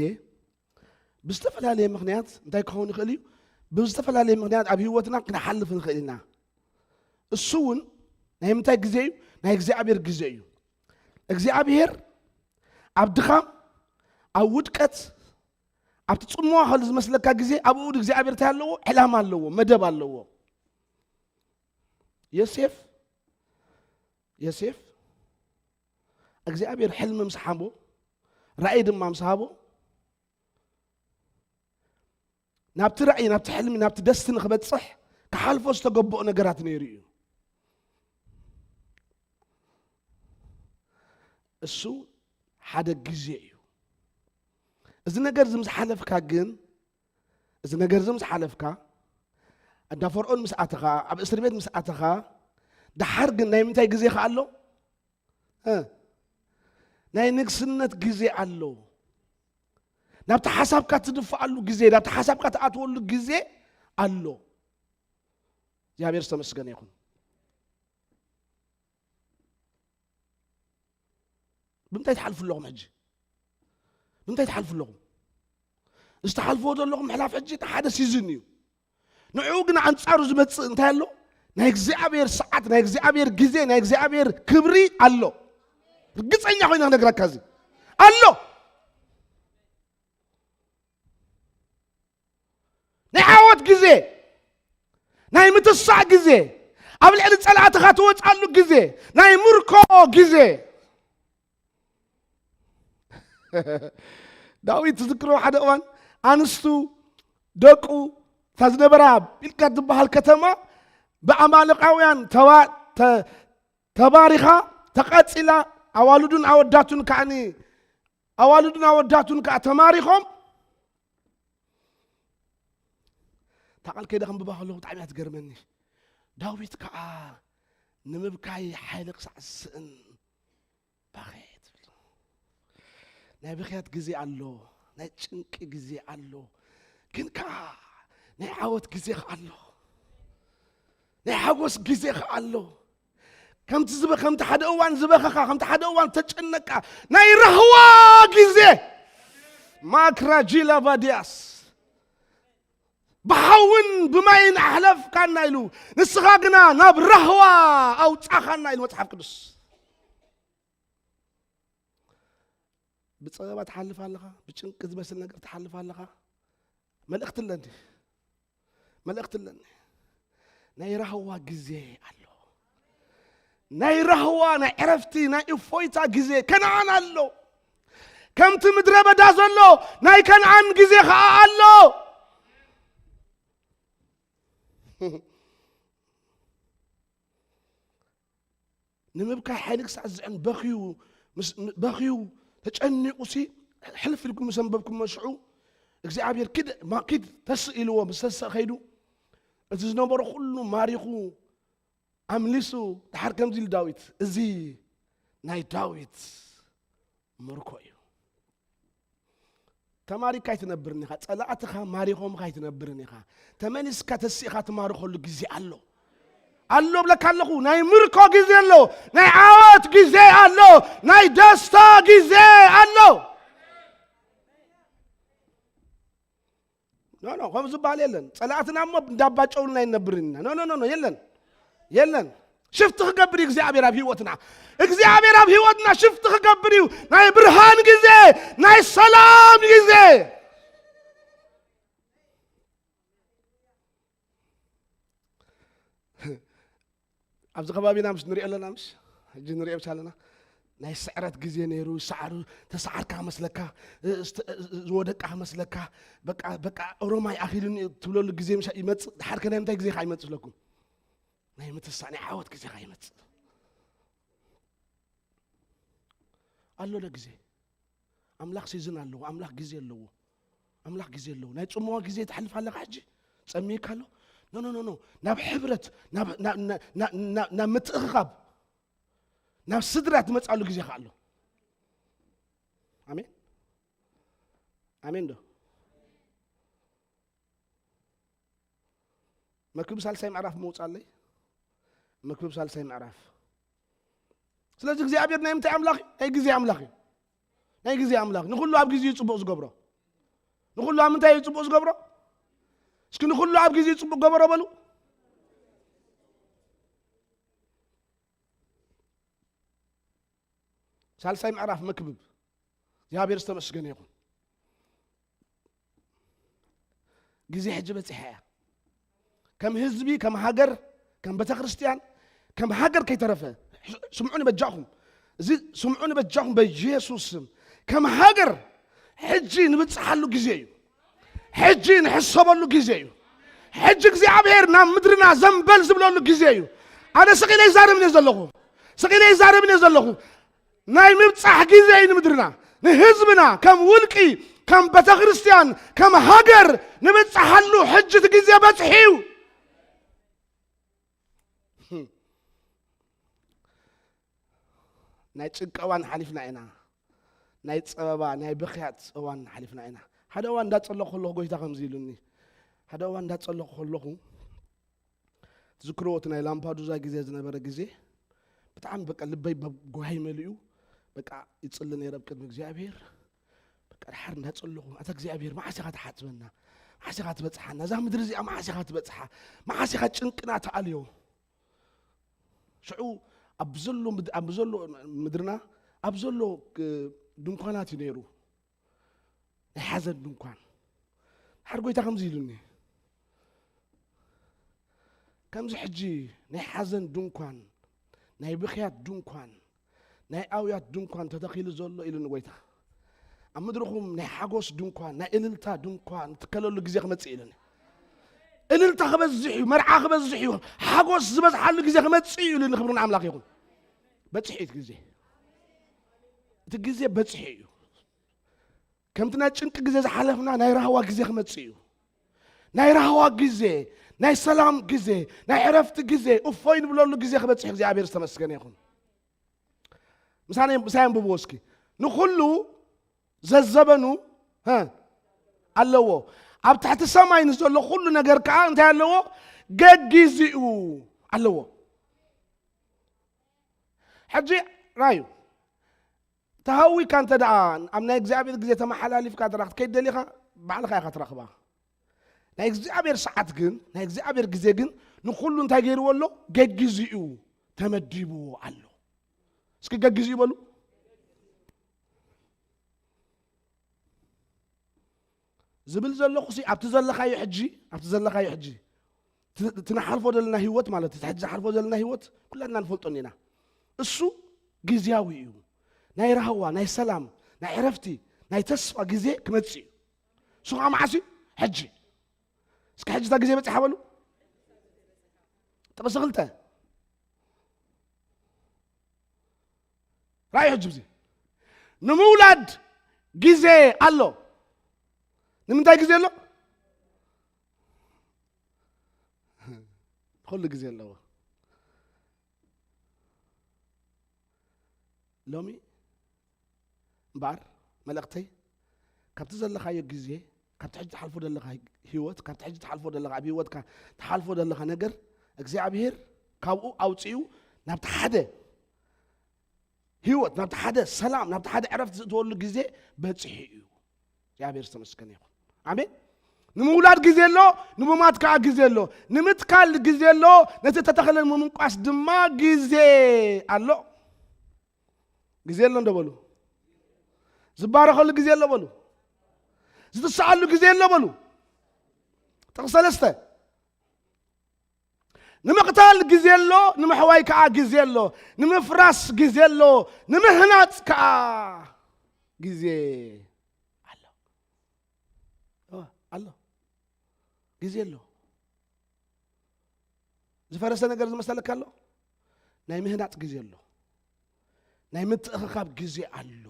ብዝተፈላለየ ምኽንያት እንታይ ክኸውን ይኽእል እዩ? ብዝተፈላለየ ምኽንያት ኣብ ህይወትና ክንሓልፍ ንኽእል ኢና። እሱ እውን ናይ ምንታይ ግዜ እዩ? ናይ እግዚኣብሔር ግዜ እዩ። እግዚኣብሔር ኣብ ድኻም፣ ኣብ ውድቀት፣ ኣብቲ ጽምዋ ከሉ ዝመስለካ ግዜ ኣብኡ እግዚኣብሔር እንታይ ኣለዎ? ዕላማ ኣለዎ፣ መደብ ኣለዎ። ዮሴፍ፣ ዮሴፍ እግዚኣብሔር ሕልሚ ምስ ሓቦ፣ ራእይ ድማ ምስ ሃቦ፣ ናብቲ ራእይ፣ ናብቲ ሕልሚ፣ ናብቲ ደስቲ ንኽበጽሕ ክሓልፎ ዝተገበኦ ነገራት ነይሩ እዩ። እሱ ሓደ ግዜ እዩ። እዚ ነገር እዚ ምስ ሓለፍካ ግን፣ እዚ ነገር እዚ ምስ ሓለፍካ፣ እንዳ ፈርዖን ምስ ኣተኻ፣ ኣብ እስር ቤት ምስ ኣተኻ፣ ደሓር ግን ናይ ምንታይ ግዜ ከ ኣሎ? እ፣ ናይ ንግስነት ግዜ ኣሎ። ናብቲ ሓሳብካ ትድፍኣሉ ግዜ፣ ናብቲ ሓሳብካ ትኣትወሉ ግዜ ኣሎ። እግዚኣብሔር ዝተመስገነ ይኹን። ብምንታይ ትሓልፉ ኣለኹም ሕጂ? ብምንታይ ትሓልፉ ኣለኹም? እዚ ትሓልፍዎ ዘለኹም ምሕላፍ ሕጂ እቲ ሓደ ሲዝን እዩ። ንዕኡ ግን ኣንጻሩ ዝመጽእ እንታይ ኣሎ? ናይ እግዚኣብሔር ሰዓት፣ ናይ እግዚኣብሔር ግዜ፣ ናይ እግዚኣብሔር ክብሪ ኣሎ። ርግጸኛ ኮይነ ክነግረካ እዚ ኣሎ። ናይ ዓወት ግዜ፣ ናይ ምትሳእ ግዜ፣ ኣብ ልዕሊ ጸላእትኻ ትወጻሉ ግዜ፣ ናይ ምርኮ ግዜ። ዳዊት ትዝክሮ ሓደ እዋን ኣንስቱ ደቁ እታ ዝነበራ ኢልካ ትበሃል ከተማ ብኣማሌቃውያን ተባ-፣ ተ-፣ ተባሪኻ፣ ተቐጺላ፣ ኣዋልዱን ኣወዳቱን ከዓኒ፣ ኣዋልዱን ኣወዳቱን ከኣ ተማሪኾም። እታ ቃል ከይደ ከንብባ ከለኹ ብጣዕሚ እያ ትገርመኒ። ዳዊት ከኣ ንምብካይ ሓይሊ ክሳዕ ዝስእን ባኸየ ትብል። ናይ ብኽያት ግዜ ኣሎ፣ ናይ ጭንቂ ግዜ ኣሎ፣ ግን ከኣ ናይ ዓወት ግዜ ከኣ ኣሎ፣ ናይ ሓጎስ ግዜ ከኣ ኣሎ። ከምቲ ዝበ-፣ ከምቲ ሓደ እዋን ዝበኸኻ፣ ከምቲ ሓደ እዋን ተጨነቃ፣ ናይ ራህዋ ግዜ። ማክራጂላ ቫዲያስ፣ ብሓውን ብማይን ኣሕለፍካና ኢሉ፣ ንስኻ ግና ናብ ራህዋ ኣውጻኻና ኢሉ መጽሓፍ ቅዱስ። ብጸበባ ትሓልፍ ኣለኻ፣ ብጭንቂ ዝመስል ነገር ትሓልፍ ኣለኻ። መልእኽቲ ኣለኒ፣ መልእኽቲ ኣለኒ። ናይ ራህዋ ግዜ ኣሎ። ናይ ራህዋ፣ ናይ ዕረፍቲ፣ ናይ እፎይታ ግዜ ከነኣን ኣሎ። ከምቲ ምድረ በዳ ዘሎ ናይ ከነኣን ግዜ ኸኣ ኣሎ። ንምብካይ ሓይሊ ክሳዕ ዝስእን በኽዩ፣ ምስ፣ በኽዩ ተጨኒቑሲ፣ ሕልፍ ኢልኩም ምስ ኣንበብኩሞ ሽዑ፣ እግዚኣብሔር ኪድ፣ ማ-፣ ኪድ ተስእ ኢልዎ፣ ምስ ተስእ ከይዱ፣ እቲ ዝነበሮ ኩሉ ማሪኹ፣ ኣምሊሱ፣ ድሓር ከምዚ ኢሉ ዳዊት፣ "እዚ ናይ ዳዊት ምርኮ እዩ።" ተማሪካ ኣይትነብርን ኢኻ፣ ጸላእትኻ ማሪኾምኻ ኣይትነብርን ኢኻ። ተመሊስካ ተሲእኻ ትማርኸሉ ግዜ ኣሎ። ኣሎ ብለካ ኣለኹ፣ ናይ ምርኮ ግዜ ኣሎ፣ ናይ ዓወት ግዜ ኣሎ፣ ናይ ደስታ ግዜ ኣሎ። ኖ፣ ኖ፣ ከምኡ ዝበሃል የለን። ጸላእትና እሞ እንዳባጨውልና ኣይንነብርን ኢና። ኖ፣ ኖ፣ ኖ፣ ኖ፣ የለን። የለን። ሽፍቲ ክገብር እዩ እግዚኣብሔር ኣብ ህይወትና። እግዚኣብሔር ኣብ ህይወትና ሽፍቲ ክገብር እዩ። ናይ ብርሃን ግዜ፣ ናይ ሰላም ግዜ። ኣብዚ ከባቢና ምስ ንሪኦ ኣለና፣ ምስ ሕጂ ንሪኦ ምስ ኣለና፣ ናይ ስዕረት ግዜ ነይሩ። ሰዓሩ፣ ተሰዓርካ መስለካ፣ እ፣ ዝተ-፣ እ፣ ዝወደቅካ መስለካ፣ በቃ፣ በቃ ኦሮማይ ኣኺሉኒ ትብለሉ ግዜ ምሻ ይመጽእ። ድሓር ከ ናይ ምንታይ ግዜ ኸ ይመጽእ ስለኩም? ናይ ምትሳእ፣ ናይ ዓወት ግዜ ኸ ይመጽእ። ኣሎ ዶ ግዜ? ኣምላኽ ሲዝን ኣለዎ፣ ኣምላኽ ግዜ ኣለዎ፣ ኣምላኽ ግዜ ኣለዎ። ናይ ጽምዋ ግዜ ተሕልፍ ኣለኻ ሕጂ? ጸሚካ ኣሎ? ኖ፣ ኖ፣ ኖ፣ ኖ። ናብ ሕብረት፣ ናብ፣ ናብ፣ ናብ፣ ናብ፣ ናብ፣ ናብ ምትእኽኻብ፣ ናብ ስድራ ትመጻሉ ግዜ ኸኣ ኣሎ። ኣሜን? ኣሜን ዶ? መክብብ ሳልሳይ ምዕራፍ መውጻለይ። መክብብ ሳልሳይ ምዕራፍ። ስለዚ እግዚኣብሔር ናይ ምንታይ ኣምላኽ እዩ? ናይ ግዜ ኣምላኽ እዩ። ናይ ግዜ ኣምላኽ። ንኹሉ ኣብ ግዜኡ ጽቡቕ ዝገብሮ። ንኹሉ ኣብ ምንታይ እዩ ጽቡቕ ዝገብሮ? እስኪ ንኹሉ ኣብ ግዜኡ ጽቡቕ ገበሮ በሉ። ሳልሳይ ምዕራፍ መክብብ። እግዚኣብሔር ዝተመስገነ ይኹን። ግዜ ሕጂ በጺሓ እያ። ከም ህዝቢ፣ ከም ሃገር፣ ከም ቤተ ክርስቲያን፣ ከም ሃገር ከይተረፈ፣ ስምዑኒ በጃኹም። እዚ ስምዑኒ በጃኹም በኢየሱስ ስም። ከም ሃገር ሕጂ ንብጽሓሉ ግዜ እዩ። ሕጂ ንሕሰበሉ ግዜ እዩ። ሕጂ እግዚኣብሔር ናብ ምድርና ዘንበል ዝብለሉ ግዜ እዩ። ኣነ ስቕ ኢለ ይዛረብ እየ ዘለኹ። ስቕ ኢለ ይዛረብ እየ ዘለኹ። ናይ ምብጻሕ ግዜ እዩ ንምድርና፣ ንህዝብና፣ ከም ውልቂ፣ ከም ቤተ ክርስቲያን፣ ከም ሃገር ንብጽሓሉ ሕጂ እቲ ግዜ በጽሒ እዩ። ናይ ጭንቂ እዋን ሓሊፍና ኢና። ናይ ጸበባ፣ ናይ ብኽያት እዋን ሓሊፍና ኢና። ሓደ እዋን እንዳጸለኹ ከለኹ ጎይታ ከምዚ ኢሉኒ። ሓደ እዋን እንዳጸለኹ ከለኹ፣ ትዝክርዎ እቲ ናይ ላምፓዱዛ ግዜ ዝነበረ ግዜ፣ ብጣዕሚ በቃ ልበይ በጓሂ መሊኡ፣ በቃ ይጽሊ ነይረ ኣብ ቅድሚ እግዚኣብሔር። በቃ ድሓር እንዳጸለኹ፣ ኣታ እግዚኣብሔር መዓስ ኢኻ ትሓጽበና? መዓስ ኢኻ ትበጽሓና? እዛ ምድሪ እዚኣ መዓስ ኢኻ ትበጽሓ? መዓስ ኢኻ ጭንቅና ትኣልዮ? ሽዑ ኣብ ዘሎ ምድ-፣ ኣብ ዘሎ ምድርና፣ ኣብ ዘሎ፣ እ፣ ድንኳናት እዩ ነይሩ። ናይ ሓዘን ድንኳን። ድሓር ጎይታ ከምዚ ኢሉኒ፣ ከምዚ ሕጂ ናይ ሓዘን ድንኳን፣ ናይ ብኽያት ድንኳን፣ ናይ ኣውያት ድንኳን ተተኺሉ ዘሎ ኢሉኒ ጎይታ። ኣብ ምድርኹም ናይ ሓጎስ ድንኳን፣ ናይ እልልታ ድንኳን ትከለሉ ግዜ ክመጽእ ኢሉኒ። እልልታ ክበዝሕ እዩ፣ መርዓ ክበዝሕ እዩ፣ ሓጎስ ዝበዝሓሉ ግዜ ክመጽእ እዩ ኢሉኒ። ክብሪ ንኣምላኽ ይኹን። በጽሒ እዩ እቲ ግዜ። እቲ ግዜ በጽሒ እዩ። ከምቲ ናይ ጭንቂ ግዜ ዝሓለፍና ናይ ራህዋ ግዜ ክመጽእ እዩ። ናይ ራህዋ ግዜ፣ ናይ ሰላም ግዜ፣ ናይ ዕረፍቲ ግዜ፣ እፎይ ንብለሉ ግዜ ክበጽሕ እግዚኣብሔር ዝተመስገነ ይኹን። ምሳይ፣ ምሳይ ኣንብብዎ እስኪ። ንኹሉ ዘዘበኑ፣ ሀ፣ ኣለዎ። ኣብ ትሕቲ ሰማይ ንዘሎ ኩሉ ነገር ከዓ እንታይ ኣለዎ? ገጊዝኡ ኣለዎ። ሕጂ ራዩ፣ ተሃዊካ እንተ ደኣ ኣብ ናይ እግዚኣብሔር ግዜ ተመሓላሊፍካ ደኣ ክትከይድ ደሊኻ፣ ባዕልኻ ኢኻ ትረኽባ። ናይ እግዚኣብሔር ሰዓት ግን፣ ናይ እግዚኣብሔር ግዜ ግን ንኹሉ እንታይ ገይርዎ ኣሎ? ገጊዝኡ ተመዲብዎ ኣሎ። እስኪ ገጊዝኡ በሉ። ዝብል ዘለኹ ሲ ኣብቲ ዘለኻዮ ሕጂ፣ ኣብቲ ዘለኻዮ ሕጂ፣ እቲ፣ እቲ ንሓልፎ ዘለና ህይወት ማለት፣ እቲ ሕጂ ዝሓልፎ ዘለና ህይወት ኩላትና ንፈልጦ ኢና። እሱ ግዝያዊ እዩ። ናይ ራህዋ፣ ናይ ሰላም፣ ናይ ዕረፍቲ፣ ናይ ተስፋ ግዜ ክመጽእ እዩ። እሱ ከዓ መዓስ እዩ? ሕጂ። እስኪ ሕጂ እታ ግዜ በጺሓ በሉ። ጥቕሲ ክልተ። ራእይ ሕጂ ብዚ ንምውላድ ግዜ ኣሎ። ንምንታይ ግዜ ኣሎ? ኩሉ ግዜ ኣለዎ። ሎሚ እምበኣር መልእኽተይ፣ ካብቲ ዘለኻዮ ግዜ፣ ካብቲ ሕጂ ትሓልፎ ዘለኻ ህይወት፣ ካብቲ ሕጂ ትሓልፎ ዘለኻ፣ ኣብ ህይወትካ ትሓልፎ ዘለኻ ነገር፣ እግዚኣብሔር ካብኡ ኣውፂኡ ናብቲ ሓደ ህይወት፣ ናብቲ ሓደ ሰላም፣ ናብቲ ሓደ ዕረፍቲ ዝእትወሉ ግዜ በፂሑ እዩ። እግዚኣብሔር ዝተመስገነ ይኹን። ኣሜን። ንምውላድ ግዜ ኣሎ፣ ንምማት ከዓ ግዜ ኣሎ። ንምትካል ግዜ ኣሎ፣ ነቲ እተተኸለ ንምምንቋስ ድማ ግዜ ኣሎ። ግዜ ኣሎ እንዶ በሉ። ዝባረኸሉ ግዜ ኣሎ በሉ። ዝትስኣሉ ግዜ ኣሎ በሉ። ጥቕሲ ሰለስተ። ንምቕታል ግዜ ኣሎ፣ ንምሕዋይ ከዓ ግዜ ኣሎ፣ ንምፍራስ ግዜ ኣሎ፣ ንምህናፅ ከዓ ግዜ ኣሎ። እ፣ ኣሎ። ግዜ ኣሎ። ዝፈረሰ ነገር ዝመሰለካ ኣሎ? ናይ ምህናፅ ግዜ ኣሎ። ናይ ምትእኽኻብ ግዜ ኣሎ።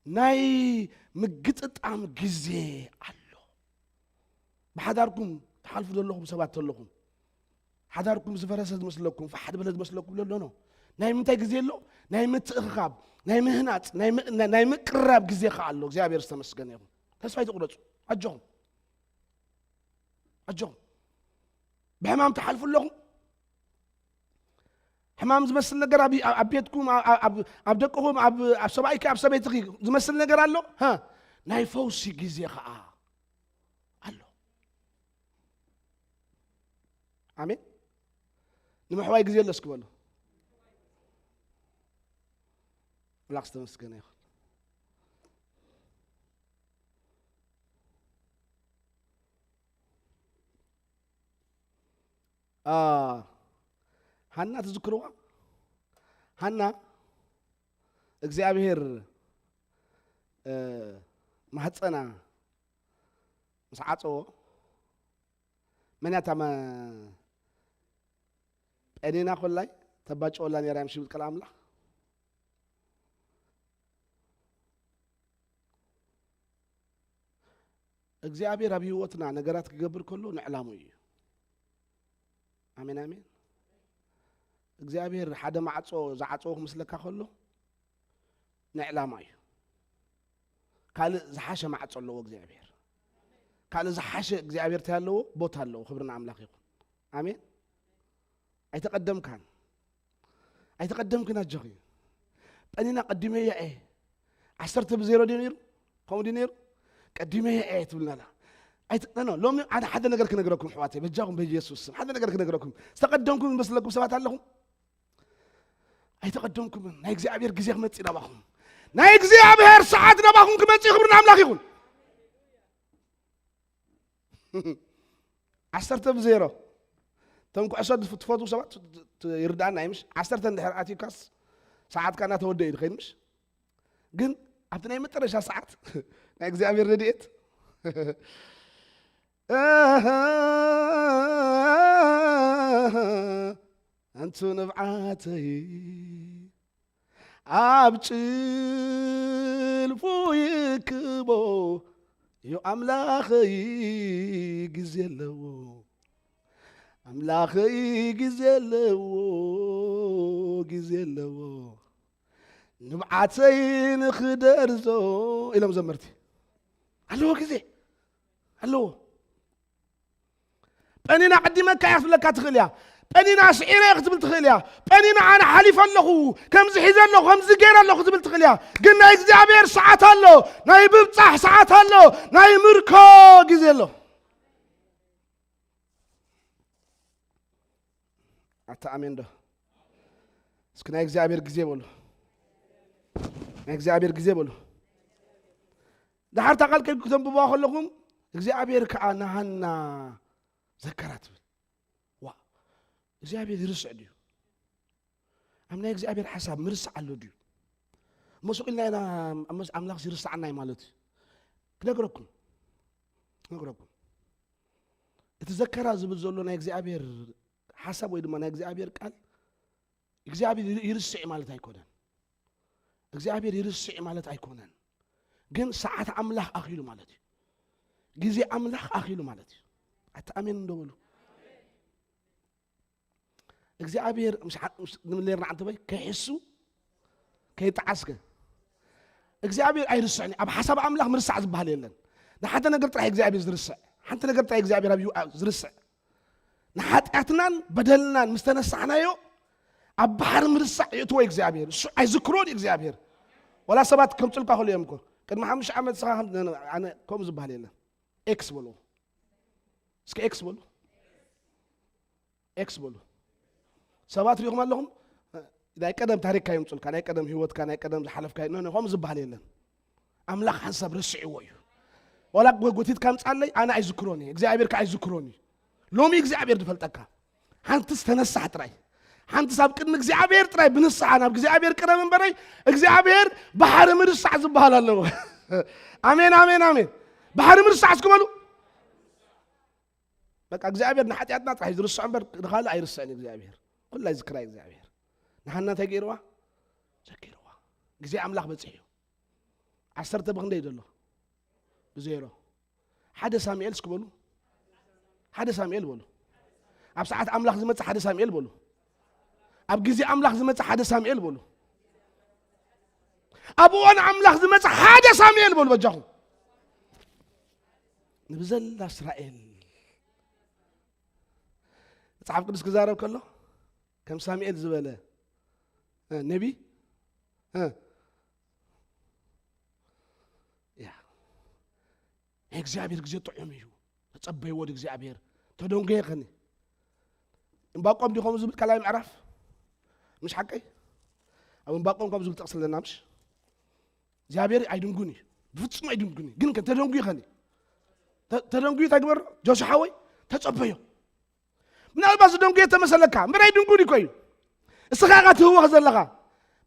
ናይ ምግጥጣም ግዜ ኣሎ። ብሓዳርኩም ትሓልፉ ዘለኹም ሰባት ተለኹም፣ ሓዳርኩም ዝፈረሰ ዝመስለኩም፣ ፋሕ ዝበለ ዝመስለኩም ኣሎ፣ ኖ። ናይ ምንታይ ግዜ ኣሎ? ናይ ምትእኽኻብ፣ ናይ ምህናፅ፣ ናይ ም-፣ ናይ፣ ናይ ምቅርራብ ግዜ ኸዓ ኣሎ። እግዚኣብሔር ዝተመስገነ ይኹን። ተስፋ ኣይትቑረፁ። ኣጆኹም። ኣጆኹም። ብሕማም ትሓልፉ ኣለኹም። ሕማም ዝመስል ነገር ኣብ፣ ኣብ ቤትኩም፣ ኣብ፣ ኣብ፣ ኣብ ደቅኹም፣ ኣብ፣ ኣብ ሰብኣይኪ፣ ኣብ ሰበይትኺ ዝመስል ነገር ኣሎ። ሃ፣ ናይ ፈውሲ ግዜ ኸዓ ኣሎ። ኣሜን። ንምሕዋይ ግዜ ኣሎ እስኪ በሉ። ኣምላኽ ዝተመስገነ ይኹን። አ፣ ሃና ትዝክርዋ? ሃና እግዚኣብሔር፣ እ፣ ማህፀና ምስ ዓፀዎ፣ መን እያ እታ መ-፣ ጴኒና ኮላይ ተባጭወላ ነይራ፣ ምሽ ይብል ቃል ኣምላኽ። እግዚኣብሔር ኣብ ህይወትና ነገራት ክገብር ከሎ ንዕላሙ እዩ። ኣሜን፣ ኣሜን። እግዚኣብሔር ሓደ ማዕጾ ዝዓጸዎ ክመስለካ ከሎ ንዕላማ እዩ። ካልእ ዝሓሸ ማዕጾ ኣለዎ እግዚኣብሔር። ካልእ ዝሓሸ እግዚኣብሔር እንታይ ኣለዎ? ቦታ ኣለዎ። ክብሪ ንኣምላኽ ይኹን። ኣሜን። ኣይተቐደምካን። ኣይተቐደምክን ኣጆኺ። ጴኒና ቀዲመያ እየ። ዓሰርተ ብዜሮ ድዩ ነይሩ? ከምኡ ድዩ ነይሩ? ቀዲመያ እየ ትብልና ኣላ። ኣይተ-፣ ኖ፣ ኖ፣ ሎሚ ኣነ ሓደ ነገር ክነግረኩም ኣሕዋተይ፣ በጃኹም በኢየሱስ ስም ሓደ ነገር ክነግረኩም። ዝተቐደምኩም ዝመስለኩም ሰባት ኣለኹም? ኣይተቐደምኩምን። ናይ እግዚኣብሔር ግዜ ክመጽእ ናባኹም። ናይ እግዚኣብሔር ሰዓት ናባኹም ክመጽእ ክብሪ ንኣምላኽ ይኹን። ዓሰርተ ብዜሮ። እቶም ኩዕሶ ዝፍ-፣ ትፈትዉ ሰባት ት-፣ ት-፣ ይርድኣና እዩ፣ ምሽ? ዓሰርተ እንድሕር ኣትዩካስ ሰዓትካ እናተወደአ እዩ ዝኸይድ፣ ምሽ? ግን ኣብቲ ናይ መጨረሻ ሰዓት ናይ እግዚኣብሔር ረድኤት፣ ኣንቱ ንብዓተይ ኣብ ጭልፉ ይክቦ፣ እዩ ኣምላኸይ ግዜ ኣለዎ፣ ኣምላኸይ ግዜ ኣለዎ፣ ግዜ ኣለዎ፣ ንብዓተይ ንኽደርዞ ኢሎም ዘመርቲ። ኣለዎ ግዜ ኣለዎ። ቐኒና ዕዲመካ እያ ክትብለካ ትኽእል እያ። ቐኒና ስዒረ እየ ክትብል ትኽእል እያ። ቐኒና ኣነ ሓሊፈ ኣለኹ፣ ከምዚ ሒዘ ኣለኹ፣ ከምዚ ገይረ ኣለኹ ክትብል ትኽእል እያ። ግን ናይ እግዚኣብሔር ሰዓት ኣሎ፣ ናይ ምብጻሕ ሰዓት ኣሎ፣ ናይ ምርኮ ግዜ ኣሎ። ኣታ ኣሜን ዶ? እስኪ ናይ እግዚኣብሔር ግዜ በሉ። ናይ እግዚኣብሔር ግዜ በሉ። ደሓር እታ ቃል ከይዱ ክተንብብዋ ከለኹም እግዚኣብሔር ከኣ ንሃና ዘከራ ትብል። ዋ፣ እግዚኣብሔር ይርስዕ ድዩ? ኣብ ናይ እግዚኣብሔር ሓሳብ ምርስዕ ኣሎ ድዩ? እሞ ስቕ ኢልና ኢና፣ እሞስ ኣምላኽ ይርስዓና እዩ ማለት እዩ። ክነግረኩም፣ ክነግረኩም። እቲ ዘከራ ዝብል ዘሎ ናይ እግዚኣብሔር ሓሳብ ወይ ድማ ናይ እግዚኣብሔር ቃል እግዚኣብሔር ይር-፣ ይርስዕ ማለት ኣይኮነን። እግዚኣብሔር ይርስዕ ማለት ኣይኮነን። ግን ሰዓት ኣምላኽ ኣኺሉ ማለት እዩ። ግዜ ኣምላኽ ኣኺሉ ማለት እዩ። ኣታ ኣሜን እንዶ በሉ። እግዚኣብሔር ምስ ሓ-፣ ምስ ንብል ነርና ዓንተ በይ ከይሕሱ ከይጠዓስከ እግዚኣብሔር ኣይርስዕን እዩ። ኣብ ሓሳብ ኣምላኽ ምርሳዕ ዝበሃል የለን። ንሓደ ነገር ጥራሕ እግዚኣብሔር ዝርስዕ፣ ሓንቲ ነገር ጥራሕ እግዚኣብሔር ኣብ ህይወ-፣ ዝርስዕ። ንሓጢኣትናን በደልናን ምስ ተነሳሕናዮ ኣብ ባሕሪ ምርሳዕ የእትዎ እግዚኣብሔር። እሱ ኣይዝክሮን እዩ እግዚኣብሔር። ወላ ሰባት ከምጽልካ ከሉ እዮም እኮ። ቅድሚ ሓሙሽተ ዓመት ንስኻ ከም-፣ ኣነ ከምኡ ዝበሃል የለን። ኤክስ በልዎ። እስኪ ኤክስ በሉ። ኤክስ በሉ። ሰባት ሪኢኹም ኣለኹም? ናይ ቀደም ታሪክካ የምጹልካ፣ ናይ ቀደም ህይወትካ፣ ናይ ቀደም ዝሓለፍካዮ፣ ኖ፣ ኖ፣ ከምኡ ዝበሃል የለን። ኣምላኽ ሓንሳብ ረሲዕዎ እዩ። ዋላ ጎ-፣ ጎቲትካ ምጻለይ፣ ኣነ ኣይዝክሮን እየ፣ እግዚኣብሔር ከኣ ኣይዝክሮን እዩ። ሎሚ እግዚኣብሔር ዝፈልጠካ። ሓንትስ ተነሳሕ ጥራይ። ሓንትስ ኣብ ቅድሚ እግዚኣብሔር ጥራይ ብንስሓ ናብ እግዚኣብሔር ቅረብ እምበረይ፣ እግዚኣብሔር ባሕሪ ምርሳዕ ዝበሃል ኣለዎ። ኣሜን፣ ኣሜን፣ ኣሜን። ባሕሪ ምርሳዕ እስኪ በሉ። በቃ እግዚኣብሔር ንሓጢኣትና ጥራሕ እዩ ዝርስዖ እምበር ንኻልእ ኣይርስዕን እዩ እግዚኣብሔር። ኩላ ይዝክራ እዩ እግዚኣብሔር። ንሃና እንታይ ገይርዋ? ዘኪርዋ። ግዜ ኣምላኽ በጺሑ እዩ። ዓሰርተ ብኽንደይ ዘሎ? ብዜሮ። ሓደ ሳሙኤል እስኪ በሉ። ሓደ ሳሙኤል በሉ። ኣብ ሰዓት ኣምላኽ ዝመጽእ ሓደ ሳሙኤል በሉ። ኣብ ግዜ ኣምላኽ ዝመጽእ ሓደ ሳሙኤል በሉ። ኣብ እዋን ኣምላኽ ዝመጽእ ሓደ ሳሙኤል በሉ በጃኹም። ንብዘላ እስራኤል መጽሓፍ ቅዱስ ክዛረብ ከሎ ከም ሳሙኤል ዝበለ፣ እ፣ ነቢ፣ እ፣ ያ፣ ናይ እግዚኣብሔር ግዜ ጥዑም እዩ። ተጸበይዎ ድእግዚኣብሔር። ተደንጎየ ከኒ። እምባቆም ድዩ ከምኡ ዝብል ካልኣይ ምዕራፍ? ምሽ ሓቀይ? ኣብ እምባቆም ከምኡ ዝብል ጥቕሲ ኣለና ምሽ? እግዚኣብሔር ኣይድንጉን እዩ። ብፍጹም ኣይድንጉን እዩ። ግን ከ ተደንጉዩ ከኒ? ተ-፣ ተደንጉዩ እንታይ ግበሮ? ጆሹ ሓወይ፣ ተጸበዮ። ምናልባት ዝደንጉ የተመሰለካ፣ እምበር ኣይድንጉን እኮ እዩ። እስኻ ኢኻ ትህወኽ ዘለኻ።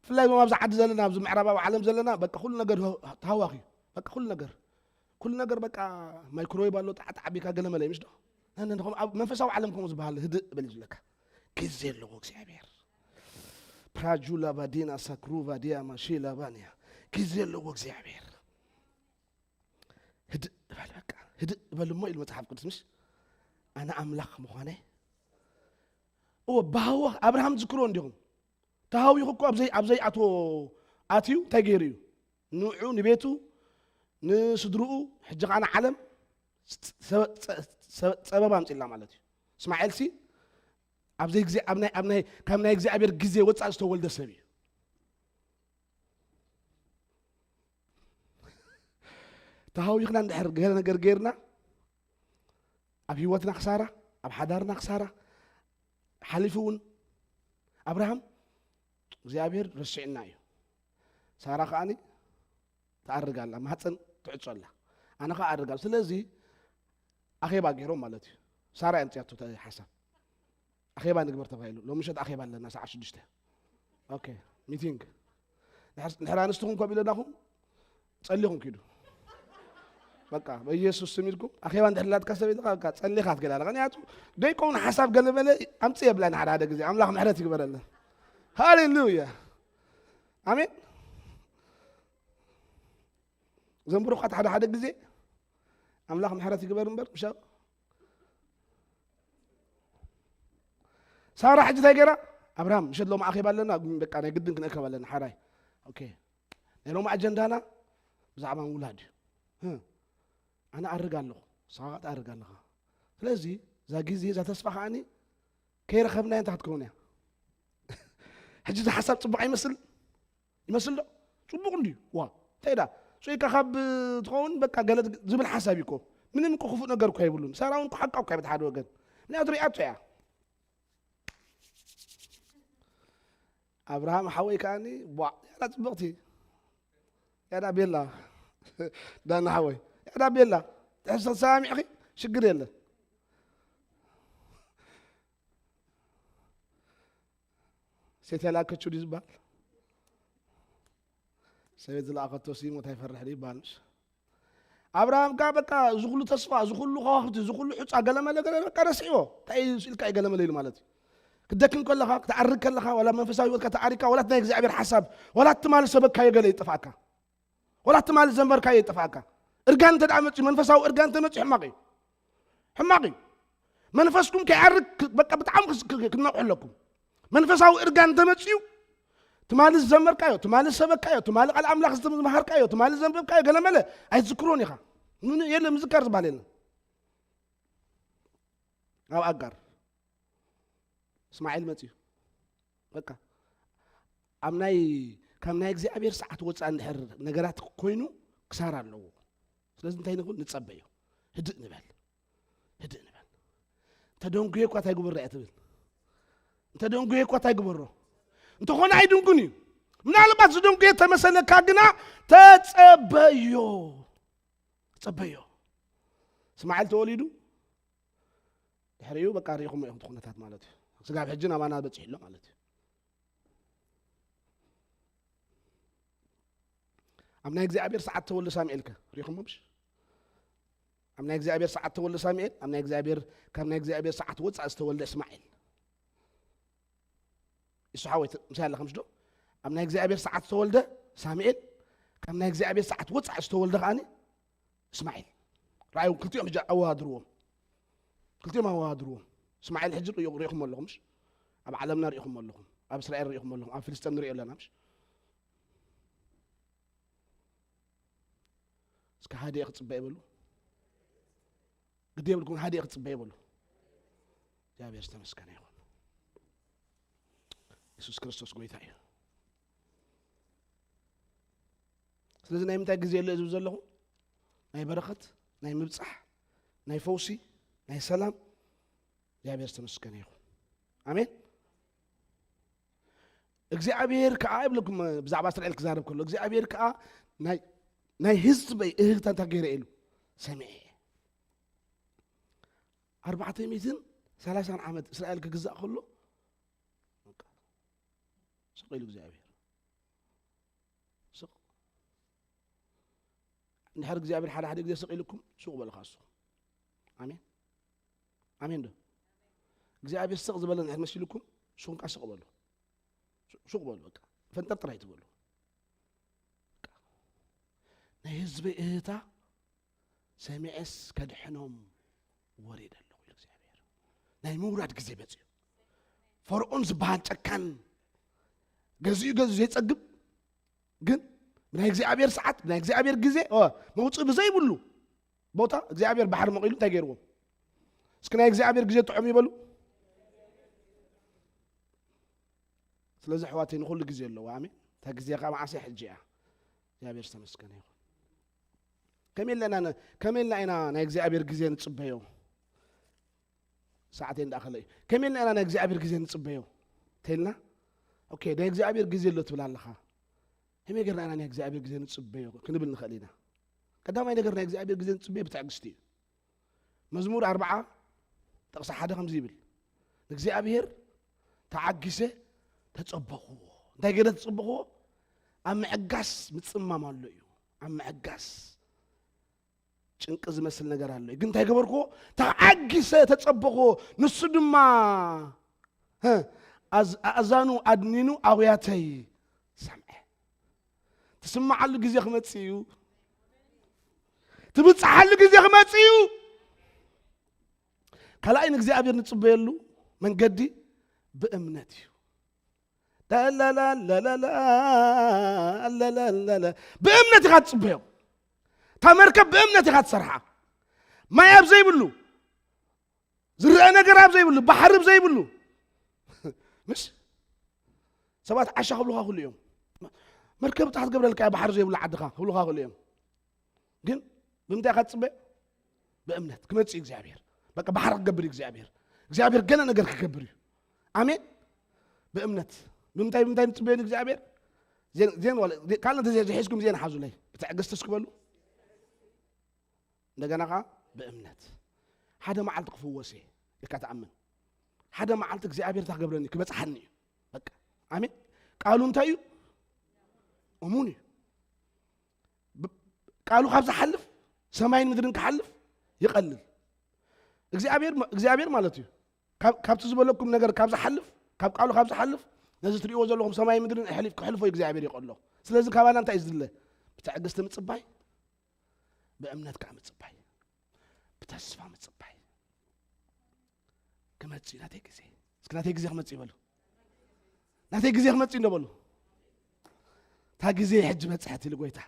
ብፍላይ ድማ ኣብዚ ዓዲ ዘለና፣ ኣብዚ ምዕራባዊ ዓለም ዘለና፣ በቃ ኩሉ ነገር ተሃዋኺ እዩ። በቃ ኩሉ ነገር። ኩሉ ነገር በቃ ማይክሮዌቭ ኣሎ፣ ጣዕ ጣዕ ኣቢልካ ገለ መለ እዩ፣ ምሽ ዶ? ነን-፣ ነን-፣ ኣብ መንፈሳዊ ዓለም ከምኡ ዝበሃል ህድእ በል እዩ ዝብለካ። ግዜ ኣለዎ እግዚኣብሔር። ፕራጁላ ባዲና ሳክሩቫ ዲያ ማሺላ ባንያ። ግዜ ኣለዎ እግዚኣብሔር። ህድእ በል በቃ፣ ህድእ በል እሞ ኢሉ መጽሓፍ ቅዱስ፣ ምሽ? ኣነ ኣምላኽ ምዃነይ። እወ፣ ብሃወ ኣብርሃም ትዝክርዎ እንዲኹም። ተሃዊኹ እኮ ኣብ ዘይ-፣ ኣብ ዘይኣትዎ ኣትዩ እንታይ ገይሩ እዩ? ንዑ፣ ንቤቱ፣ ንስድርኡ፣ ሕጂ ኸዓ ንዓለም ጸ-፣ ጸ-፣ ጸ-፣ ጸበባ ኣምጺእላ ማለት እዩ። እስማኤልሲ ኣብ ዘይግዜ-፣ ኣብ ናይ፣ ኣብ ናይ፣ ካብ ናይ እግዚኣብሔር ግዜ ወጻኢ ዝተወልደ ሰብ እዩ። ተሃዊኽና እንድሕር ገለ ነገር ገይርና፣ ኣብ ህይወትና ክሳራ፣ ኣብ ሓዳርና ክሳራ፣ ሓሊፉ እውን ኣብርሃም እግዚኣብሔር ረሲዕና እዩ። ሳራ ከኣኒ ትኣርግ ኣላ፣ ማህፀን ትዕጾ ኣላ። ኣነ ከኣ ኣርግ ኣለ። ስለዚ ኣኼባ ገይሮም ማለት እዩ። ሳራ እያ ኣምፅያቶ እቲ ሓሳብ። ኣኼባ ንግበር ተባሂሉ። ሎሚ ምሸት ኣኼባ ኣለና ሰዓት ሽዱሽተ። ኦኬ፣ ሚቲንግ። ንሕር-፣ ንሕር ኣንስትኹም ኮብ ኢለናኹም ጸሊኹም ኪዱ። በቃ፣ በኢየሱስ ስም ኢልኩም ኣኼባ እንድሕር ናትካ ሰብ ኢልካ፣ በቃ፣ ጸሊኻ ትገላ። ምኽንያቱ ደይኮን ሓሳብ ገለ መለ ኣምጽእ የብላን ሓደ ሓደ ግዜ። ኣምላኽ ምሕረት ይግበረለን። ሃሌሉያ። ኣሜን። እዞም ብሩኻት ሓደ ሓደ ግዜ ኣምላኽ ምሕረት ይግበር እምበር፣ ምሻ ሳራ ሕጂ እንታይ ገይራ? ኣብርሃም፣ ምሸት ሎም ኣኼባ ኣለና፣ በቃ ናይ ግድን ክንእከብ ኣለና፣ ሓራይ። ኦኬ። ናይ ሎም ኣጀንዳና ብዛዕባ ምውላድ እዩ። ህ፣ ኣነ ኣርግ ኣለኹ፣ ንስኻ ትኣርግ ኣለኻ። ስለዚ እዛ ግዜ፣ እዛ ተስፋ ከኣኒ ከይረኸብናዮ እንታይ ክትከውን እያ? ሕጂ እዚ ሓሳብ ጽቡቕ ኣይመስል? ይመስል ዶ? ጽቡቕ እንድዩ። ዋ፣ እንታይ ዳ? ጾይካ ካብ ትኸውን በቃ ገለ ዝብል ሓሳብ እኮ። ምንም እኮ ክፉእ ነገር እኮ የብሉን። ሳራ እውን እኮ ሓቃ እኮ እያ በቲ ሓደ ወገን። ምክንያቱ ሪኣቶ እያ። ኣብርሃም ሓወይ ከኣኒ፣ ቧዕ፣ ያዳ ጽብቕቲ። ያዳ ቤላ። ዳና ሓወይ። ያዳ ቤላ። ትሕዝቶ ተሰማሚዕኺ? ሽግር የለን። ሴት ያላከችው ድዩ ዝበሃል? ሰበይት ዝለኣኸቶ ሲሞት ኣይፈርሕ ድዩ ይበሃል? ምሽ ኣብርሃም ጋ በቃ እዚ ኩሉ ተስፋ፣ እዚ ኩሉ ከዋኽብቲ፣ እዚ ኩሉ ሑፃ ገለመለ ገለ በቃ ረስዕዎ። እንታይ እዩ ስኢልካ እዩ ገለመለ ኢሉ ማለት እዩ። ክትደክም ከለኻ፣ ክትዓርግ ከለኻ፣ ዋላ መንፈሳዊ ህይወትካ ተዓሪግካ፣ ዋላ እቲ ናይ እግዚኣብሔር ሓሳብ፣ ዋላ ትማሊ ሰበካዮ ገለ ይጠፍኣካ። ዋላ ትማሊ ዘንበርካዮ ይጠፍኣካ። እርጋን እንተ ደኣ መፅዩ፣ መንፈሳዊ እርጋን እንተ መፅዩ ሕማቕ እዩ። ሕማቕ እዩ። መንፈስኩም ከይዓርግ ክ-፣ በቃ ብጣዕሚ ክስ-፣ ክ-፣ ክትነቕሑ ኣለኩም። መንፈሳዊ እርጋን እንተ መፅዩ፣ ትማሊ ዝዘመርካዮ፣ ትማሊ ዝሰበካዮ፣ ትማሊ ቃል ኣምላኽ ዝተምሃርካዮ፣ ትማሊ ዘንበብካዮ ገለመለ ኣይትዝክሮን ኢኻ። ምን-፣ የለ ምዝካር ዝበሃል የለን። ኣብ ኣጋር እስማዒል መፅዩ። በቃ ኣብ ናይ፣ ካብ ናይ እግዚኣብሔር ሰዓት ወፃእ እንድሕር ነገራት ኮይኑ ክሳራ ኣለዎ። ስለዚ እንታይ ንኹን ንጸበዮ። ህድእ ንበል። ህድእ ንበል። እንተ ደንጉየ እኳ እንታይ ግበሮ እያ ትብል? እንተ ደንጉየ እኳ እንታይ ግበሮ? እንተኾነ ኣይድንጉን እዩ። ምናልባት ዝደንጉየ ተመሰለካ ግና ተጸበዮ። ተጸበዮ። እስማዒል ተወሊዱ ድሕሪኡ በቃ ርኢኹሞ ኢኹም እቲ ኩነታት ማለት እዩ። ስጋብ ሕጂ ናባና በጺሑ ኣሎ ማለት እዩ። ኣብ ናይ እግዚኣብሔር ሰዓት ተወልደ ሳሙኤል ከ ርኢኹሞ ምሽ? ኣብ ናይ እግዚኣብሔር ሰዓት ተወልደ ሳሙኤል፣ ኣብ ናይ እግዚኣብሔር፣ ካብ ናይ እግዚኣብሔር ሰዓት ወጻእ ዝተወልደ እስማኤል። እሱ ሓወይ ተ-፣ ምሳይ ኣለኻ ምሽ ዶ? ኣብ ናይ እግዚኣብሔር ሰዓት ዝተወልደ ሳሙኤል፣ ካብ ናይ እግዚኣብሔር ሰዓት ወጻእ ዝተወልደ ከኣኒ እስማኤል። ረኣዩ ክልቲኦም ሕጂ ኣወዳድርዎም። ክልቲኦም ኣወዳድርዎም። እስማኤል ሕጂ ርኢኹ-፣ ርኢኹሞ ኣለኹም ምሽ? ኣብ ዓለምና ርኢኹሞ ኣለኹም። ኣብ እስራኤል ርኢኹሞ ኣለኹም። ኣብ ፍልስጤም ንሪኦ ኣለና ምሽ? እስከ ሃዲኤ ክጽበ ይበሉ። ግዲ የብልኩም፣ ሃዲኤ ክጽበ ይበሉ። እግዚኣብሔር ዝተመስገነ ይኹን። የሱስ ክርስቶስ ጎይታ እዩ። ስለዚ ናይ ምንታይ ግዜ ኣሎ ዝብል ዘለኹ? ናይ በረኸት፣ ናይ ምብጻሕ፣ ናይ ፈውሲ፣ ናይ ሰላም። እግዚኣብሔር ዝተመስገነ ይኹን። ኣሜን። እግዚኣብሔር ከኣ ይብለኩም፣ ብዛዕባ እስራኤል ክዛረብ ከሎ፣ እግዚኣብሔር ከኣ ናይ፣ ናይ ህዝበይ እህህታ እንታይ ገይረ ኢሉ ሰሚዐ። ኣርባዕተ ሚእትን ሰላሳን ዓመት እስራኤል ክግዛእ ከሎ፣ በቃ፣ ስቕ ኢሉ እግዚኣብሔር። ስቕ። እንድሕር እግዚኣብሔር ሓደ ሓደ ግዜ ስቕ ኢልኩም፣ ሱቕ በሉ ካሱ። ኣሜን። ኣሜን ዶ? እግዚኣብሔር ስቕ ዝበለ እንድሕር መሲልኩም፣ ንስኹም ከኣ ስቕ በሉ። ሱ-፣ ሱቕ በሉ በቃ። ፈንጠርጥር ኣይትበሉ። በቃ። ናይ ህዝበይ እህታ ሰሚዐስ ከድሕኖም ወሪደ ኣለኹ ኢሉ እግዚኣብሔር። ናይ ምውራድ ግዜ መጽዩ። ፈርዖን ዝበሃል ጨካን ገዚኡ ገዚኡ ዘይጸግብ ግን ብናይ እግዚኣብሔር ሰዓት፣ ብናይ እግዚኣብሔር ግዜ፣ ኦ፣ መውጽኢ ብዘይብሉ ቦታ እግዚኣብሔር ባሕሪ መቒሉ እንታይ ገይርዎም? እስኪ ናይ እግዚኣብሔር ግዜ ጥዑም ይበሉ። ስለዚ ኣሕዋተይ ንኹሉ ግዜ ኣለዎ። ኣሜን። እታ ግዜ ከኣ መዓስ እያ? ሕጂ እያ። እግዚኣብሔር ዝተመስገነ ይኹን። ከመይ ኢልና ን-፣ ከመይ ኢልና ኢና ናይ እግዚኣብሔር ግዜ ንጽበዮ? ሰዓተይ እንዳኣኸለ እዩ። ከመይ ኢልና ኢና ናይ እግዚኣብሔር ግዜ ንጽበዮ? እንተኢልና፣ ኦኬ፣ ናይ እግዚኣብሔር ግዜ ኣሎ ትብል ኣለኻ። ከመይ ጌርና ኢና ናይ እግዚኣብሔር ግዜ ንጽበዮ ክንብል ንኽእል ኢና። ቀዳማይ ነገር ናይ እግዚኣብሔር ግዜ ንጽበዮ ብትዕግስቲ እዩ። መዝሙር ኣርብዓ ጥቕሲ ሓደ ከምዚ ይብል፣ "ንእግዚኣብሔር ተዓጊሰ ተጸበኽዎ።" እንታይ ገይረ ተጸበኽዎ? ኣብ ምዕጋስ ምጽማም ኣሎ እዩ። ኣብ ምዕጋስ ጭንቂ ዝመስል ነገር ኣሎ እዩ። ግን እንታይ ገበርክዎ? ተዓጊሰ ተጸበኽዎ። ንሱ ድማ፣ ህ፣ ኣዝ-፣ ኣእዛኑ ኣድኒኑ ኣውያተይ ሰምዐ። ትስምዓሉ ግዜ ክመጽእ እዩ። ትብጽሓሉ ግዜ ክመጽእ እዩ። ካልኣይ ንእግዚኣብሔር ንጽበየሉ መንገዲ ብእምነት እዩ። ላላላላላ፣ ላላላላ። ብእምነት ኢኻ ትጽበዮ። እታ መርከብ ብእምነት ኢኻ ትሰርሓ። ማይ ኣብ ዘይብሉ፣ ዝረአ ነገር ኣብ ዘይብሉ፣ ባሕሪ ኣብ ዘይብሉ፣ ምስ ሰባት ዓሻ ክብሉኻ ክሉ እዮም። መርከብ እንታይ ክትገብረልካ እያ ባሕሪ ዘይብሉ ዓድኻ ክብሉኻ ክሉ እዮም። ግን ብምንታይ ኢኻ ትጽበ? ብእምነት ክመጽእ እዩ እግዚኣብሔር። በቃ ባሕሪ ክገብር እዩ እግዚኣብሔር። እግዚኣብሔር ገለ ነገር ክገብር እዩ። ኣሜን። ብእምነት ብምንታይ፣ ብምንታይ ንጽበዮ ንእግዚኣብሔር? ዜን፣ ዜን ዋለ፣ ካልእ እንተ ዘይ-፣ ዝሒዝኩም ዜን ሓዙለይ። ብትዕግስቲ እስኪ በሉ። እንደገና ኸዓ ብእምነት ሓደ መዓልቲ ክፍወስ እየ ኢልካ ትኣምን። ሓደ መዓልቲ እግዚኣብሔር እንታይ ክገብረኒ፣ ክበጽሓኒ እዩ። በቃ። ኣሜን። ቃሉ እንታይ እዩ? እሙን እዩ። ብ-፣ ቃሉ ካብ ዝሓልፍ፣ ሰማይን ምድርን ክሓልፍ ይቐልል። እግዚኣብሔር ማ-፣ እግዚኣብሔር ማለት እዩ። ካብ፣ ካብቲ ዝበለኩም ነገር ካብ ዝሓልፍ፣ ካብ ቃሉ ካብ ዝሓልፍ፣ ነዚ ትርእይዎ ዘለኹም ሰማይን ምድርን ኣሕሊፍ-፣ ክሕልፎ እግዚኣብሔር ይቐሎ። ስለዚ ካባና እንታይ እዩ ዝድለ? ብትዕግስቲ ምጽባይ፣ ብእምነት ከኣ ምጽባይ፣ ብተስፋ ምጽባይ። ክመጽእ እዩ ናተይ ግዜ። እስኪ ናተይ ግዜ ክመጽእ እዩ በሉ። ናተይ ግዜ ክመጽእ እዩ እንዶ በሉ። እታ ግዜ ሕጂ በጽሐት ኢሉ ጎይታ።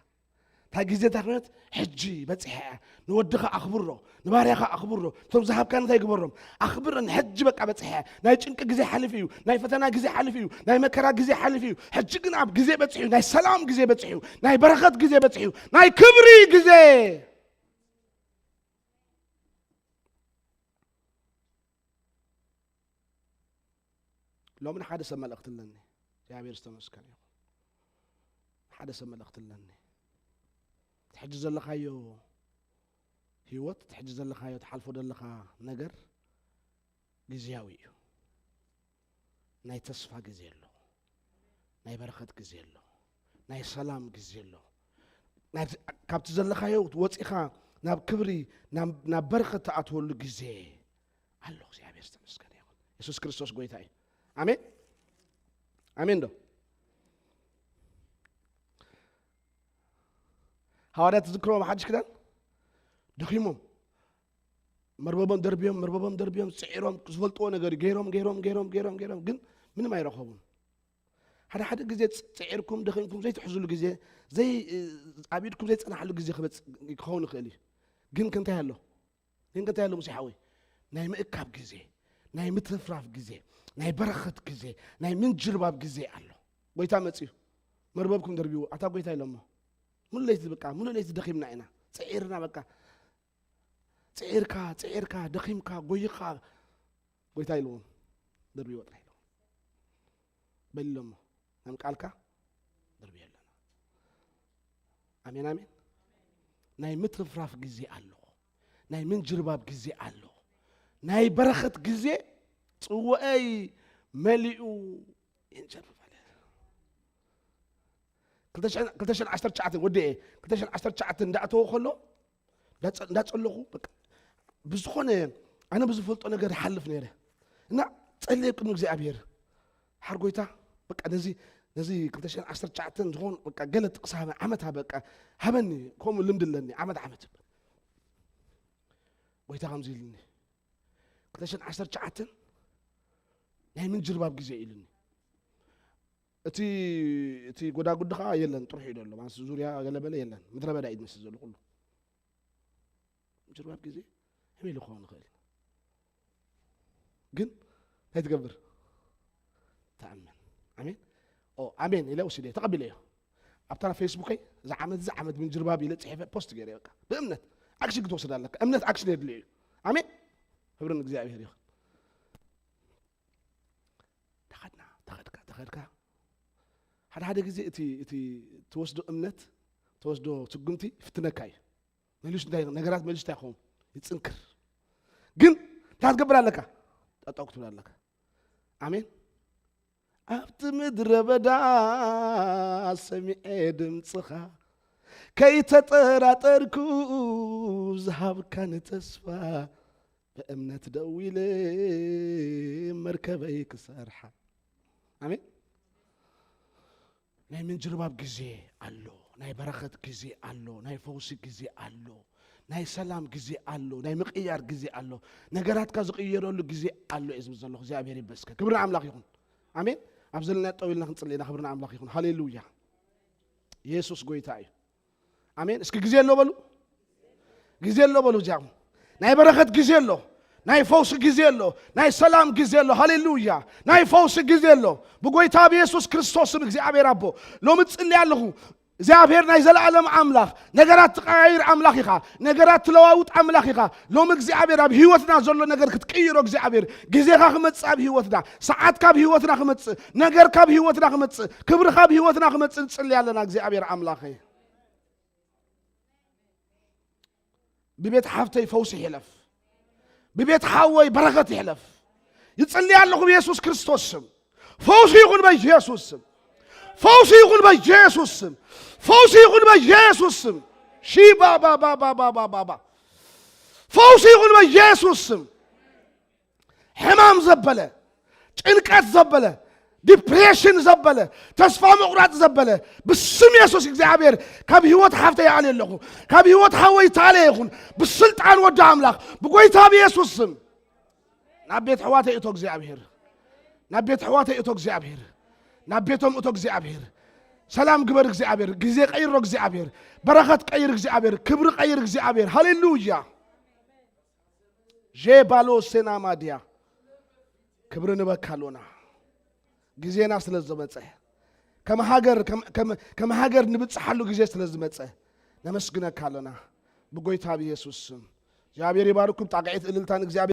እታ ግዜ እንታይ ኮይነት? ሕጂ በጺሐ እያ። ንወድኻ ኣኽብሮ፣ ንባርያኻ ኣኽብሮ። እቶም ዝሃብካ እንታይ ግበሮም? ኣኽብረን። ሕጂ በቃ በጺሐ እያ። ናይ ጭንቂ ግዜ ሓሊፉ እዩ። ናይ ፈተና ግዜ ሓሊፉ እዩ። ናይ መከራ ግዜ ሓሊፉ እዩ። ሕጂ ግን ኣብ ግዜ በጺሑ እዩ። ናይ ሰላም ግዜ በጺሑ እዩ። ናይ በረኸት ግዜ በጺሑ እዩ። ናይ ክብሪ ግዜ። ሎሚ ንሓደ ሰብ መልእኽቲ ኣለኒ። እግዚኣብሔር ዝተመስገነ ይኹን። ሓደ ሰብ መልእኽቲ ኣለኒ። እቲ ሕጂ ዘለኻዮ ህይወት፣ እቲ ሕጂ ዘለኻዮ፣ ትሓልፎ ዘለኻ ነገር ግዝያዊ እዩ። ናይ ተስፋ ግዜ ኣሎ። ናይ በረኸት ግዜ ኣሎ። ናይ ሰላም ግዜ ኣሎ። ናይ-፣ ካብቲ ዘለኻዮ ወጺኻ ናብ ክብሪ፣ ናብ፣ ናብ በረኸት ትኣትወሉ ግዜ ኣሎ። እግዚኣብሔር ዝተመስገነ ይኹን። የሱስ ክርስቶስ ጎይታ እዩ። ኣሜን። ኣሜን ዶ? ሃዋርያት ትዝክርዎም ሓድሽ ክዳን ደኺሞም፣ መርበቦም ደርብዮም፣ መርበቦም ደርብዮም፣ ጽዒሮም፣ ዝፈልጥዎ ነገር እዩ። ገይሮም፣ ገይሮም፣ ገይሮም፣ ገይሮም፣ ገይሮም፣ ግን ምንም ኣይረኸቡን። ሓደ ሓደ ግዜ ጽ-፣ ጽዒርኩም፣ ደኺምኩም ዘይትሕዝሉ ግዜ፣ ዘይ-፣ ኣብ ኢድኩም ዘይጸናሕሉ ግዜ ክመጽእ ክኸውን ይኽእል እዩ። ግን ከ እንታይ ኣሎ? ግን ከ እንታይ ኣሎ ሙሴ ሓወይ? ናይ ምእካብ ግዜ፣ ናይ ምትፍራፍ ግዜ፣ ናይ በረኸት ግዜ፣ ናይ ምንጅርባብ ግዜ ኣሎ። ጎይታ መጺኡ፣ መርበብኩም ደርብይዎ። ኣታ ጎይታ ኢሎሞ። ሙሉ ለይቲ በቃ፣ ሙሉ ለይቲ ደኺምና ኢና፣ ጽዒርና በቃ። ጽዒርካ፣ ጽዒርካ፣ ደኺምካ፣ ጎይኻ፣ ጎይታ ኢልዎም። ደርብይዎ ጥራይ ኢልዎም። በል ኢሎሞ። ናም ቃልካ ደርብዮ ኣለና። ኣሜን፣ ኣሜን። ናይ ምትፍራፍ ግዜ ኣሎ። ናይ ምንጅርባብ ግዜ ኣሎ። ናይ በረኸት ግዜ ጽውዐይ መሊኡ ይንጀርብብ ኣለ። ክልተ ሽሕን፣ ክልተ ሽሕን ዓሰርተ ትሽዓተን ወዲኤ፣ ክልተ ሽሕን ዓሰርተ ትሽዓተን እንዳእተወ ከሎ፣ እንዳጸ-፣ እንዳጸለኹ፣ በቃ፣ ብዝኾነ ኣነ ብዝፈልጦ ነገር ይሓልፍ ነይረ። እና ጸልየ ቅድሚ እግዚኣብሔር፣ ሓር ጎይታ፣ በቃ፣ ነዚ፣ ነዚ ክልተ ሽሕን ዓሰርተ ትሽዓተን ዝኾን፣ በቃ፣ ገለ ጥቕሲ ሃበ-፣ ዓመት ሃበ-፣ በቃ፣ ሃበኒ፣ ከምኡ ልምዲ ኣለኒ፣ ዓመት፣ ዓመት። ጎይታ ከምዚ ኢሉኒ፣ ክልተ ሽሕን ዓሰርተ ትሽዓተን ናይ ምንጅርባብ ግዜ ኢሉኒ። እቲ፣ እቲ ጎዳጉዲ ኸዓ የለን፣ ጥርሑ እዩ ዘሎ። ማለት ዙርያ ገለመለ የለን። ምድረ በዳ እዩ ዝመስል ዘሎ ኩሉ። ምንጅርባብ ግዜ ከመይ ኢሉ ክኸውን ይኽእል? ግን እንታይ ትገብር? ትኣምን። ኣሜን። ኦ፣ ኣሜን ኢለ ወሲደ፣ ተቐቢለዮ። ኣብታ ፌስቡከይ፣ እዚ ዓመት፣ እዚ ዓመት ምንጅርባብ ኢለ ጽሒፈ ፖስት ገይረ፣ በቃ። ብእምነት ኣክሽን ክትወስድ ኣለካ። እምነት ኣክሽን የድልዮ እዩ። ኣሜን። ክብሪ ንእግዚኣብሔር ይኹን። ተኸድና፣ ተኸድካ፣ ተኸድካ። ሓደ ሓደ ግዜ እቲ፣ እቲ ትወስዶ እምነት፣ ትወስዶ ስጉምቲ ይፍትነካ እዩ። መሊሱ እንታይ፣ ነገራት መሊሱ እንታይ ይኸውን? ይጽንክር። ግን እንታይ ክትገብር ኣለካ? ጠጠው ክትብል ኣለካ። ኣሜን። ኣብቲ ምድረ በዳ ሰሚዐ ድምፅኻ፣ ከይተጠራጠርኩ ዝሃብካኒ ተስፋ፣ ብእምነት ደው ኢለ መርከበይ ክሰርሓ። ኣሜን። ናይ ምንጅርባብ ግዜ ኣሎ፣ ናይ በረኸት ግዜ ኣሎ፣ ናይ ፈውሲ ግዜ ኣሎ፣ ናይ ሰላም ግዜ ኣሎ፣ ናይ ምቕያር ግዜ ኣሎ፣ ነገራትካ ዝቕየረሉ ግዜ ኣሎ እየ ዝብል ዘለኹ። እግዚኣብሔር ይመስገን። ክብሪ ንኣምላኽ ይኹን። ኣሜን። ኣብ ዘለና ጠው ኢልና ክንጽሊ ኢና። ክብሪ ንኣምላኽ ይኹን። ሃሌሉያ። ኢየሱስ ጎይታ እዩ። ኣሜን። እስኪ ግዜ ኣሎ በሉ። ግዜ ኣሎ በሉ። እዚኣ ናይ በረኸት ግዜ ኣሎ። ናይ ፈውሲ ግዜ ኣሎ። ናይ ሰላም ግዜ ኣሎ። ሃሌሉያ። ናይ ፈውሲ ግዜ ኣሎ። ብጎይታ ብየሱስ ክርስቶስ ስም እግዚኣብሔር ኣቦ ሎሚ ጽሊ ኣለኹ። እግዚኣብሔር ናይ ዘለኣለም ኣምላኽ፣ ነገራት ትቀያይር ኣምላኽ ኢኻ። ነገራት ትለዋውጥ ኣምላኽ ኢኻ። ሎሚ እግዚኣብሔር ኣብ ህይወትና ዘሎ ነገር ክትቅይሮ እግዚኣብሔር፣ ግዜኻ ክመጽእ ኣብ ህይወትና፣ ሰዓት ካብ ህይወትና ክመጽእ፣ ነገር ካብ ህይወትና ክመጽእ፣ ክብሪ ካብ ህይወትና ክመጽእ ንጽሊ ኣለና። እግዚኣብሔር ኣምላኸይ፣ ብቤት ሓፍተይ ፈውሲ ይሕለፍ። ብቤት ሓወይ በረኸት ይሕለፍ። ይጽሊ ኣለኹ ብየሱስ ክርስቶስ ስም። ፈውሲ ይኹን በኢየሱስ ስም። ፈውሲ ይኹን በኢየሱስ ስም። ፈውሲ ይኹን በኢየሱስ ስም። ሺባ ባባ ባባ ባባ። ፈውሲ ይኹን በኢየሱስ ስም። ሕማም ዘበለ፣ ጭንቀት ዘበለ፣ ዲፕሬሽን ዘበለ፣ ተስፋ ምቑራጽ ዘበለ፣ ብስም የሱስ እግዚኣብሔር ካብ ህይወት ሓፍተይ ይኣልየ ኣለኹ። ካብ ህይወት ሓወይ ይተኣልየ ይኹን። ብስልጣን ወዲ ኣምላኽ፣ ብጎይታ ብየሱስ ስም። ናብ ቤት ኣሕዋተይ እቶ እግዚኣብሔር። ናብ ቤት ኣሕዋተይ እቶ እግዚኣብሔር። ናብ ቤቶም እቶ እግዚኣብሔር። ሰላም ግበር እግዚኣብሔር። ግዜ ቀይሮ እግዚኣብሔር። በረኸት ቀይር እግዚኣብሔር። ክብሪ ቀይር እግዚኣብሔር። ሃሌሉያ። ጄባሎ ሴና ማድያ። ክብሪ ንበካ ኣሎና። ግዜና ስለ ዝመጸ፣ ከም ሃገር፣ ከም፣ ከም፣ ከም ሃገር ንብጽሓሉ ግዜ ስለ ዝመጸ ነመስግነካ ኣሎና። ብጎይታ ብየሱስ ስም እግዚኣብሔር ይባርኩም። ጣቕዒት እልልታን እግዚኣብሔር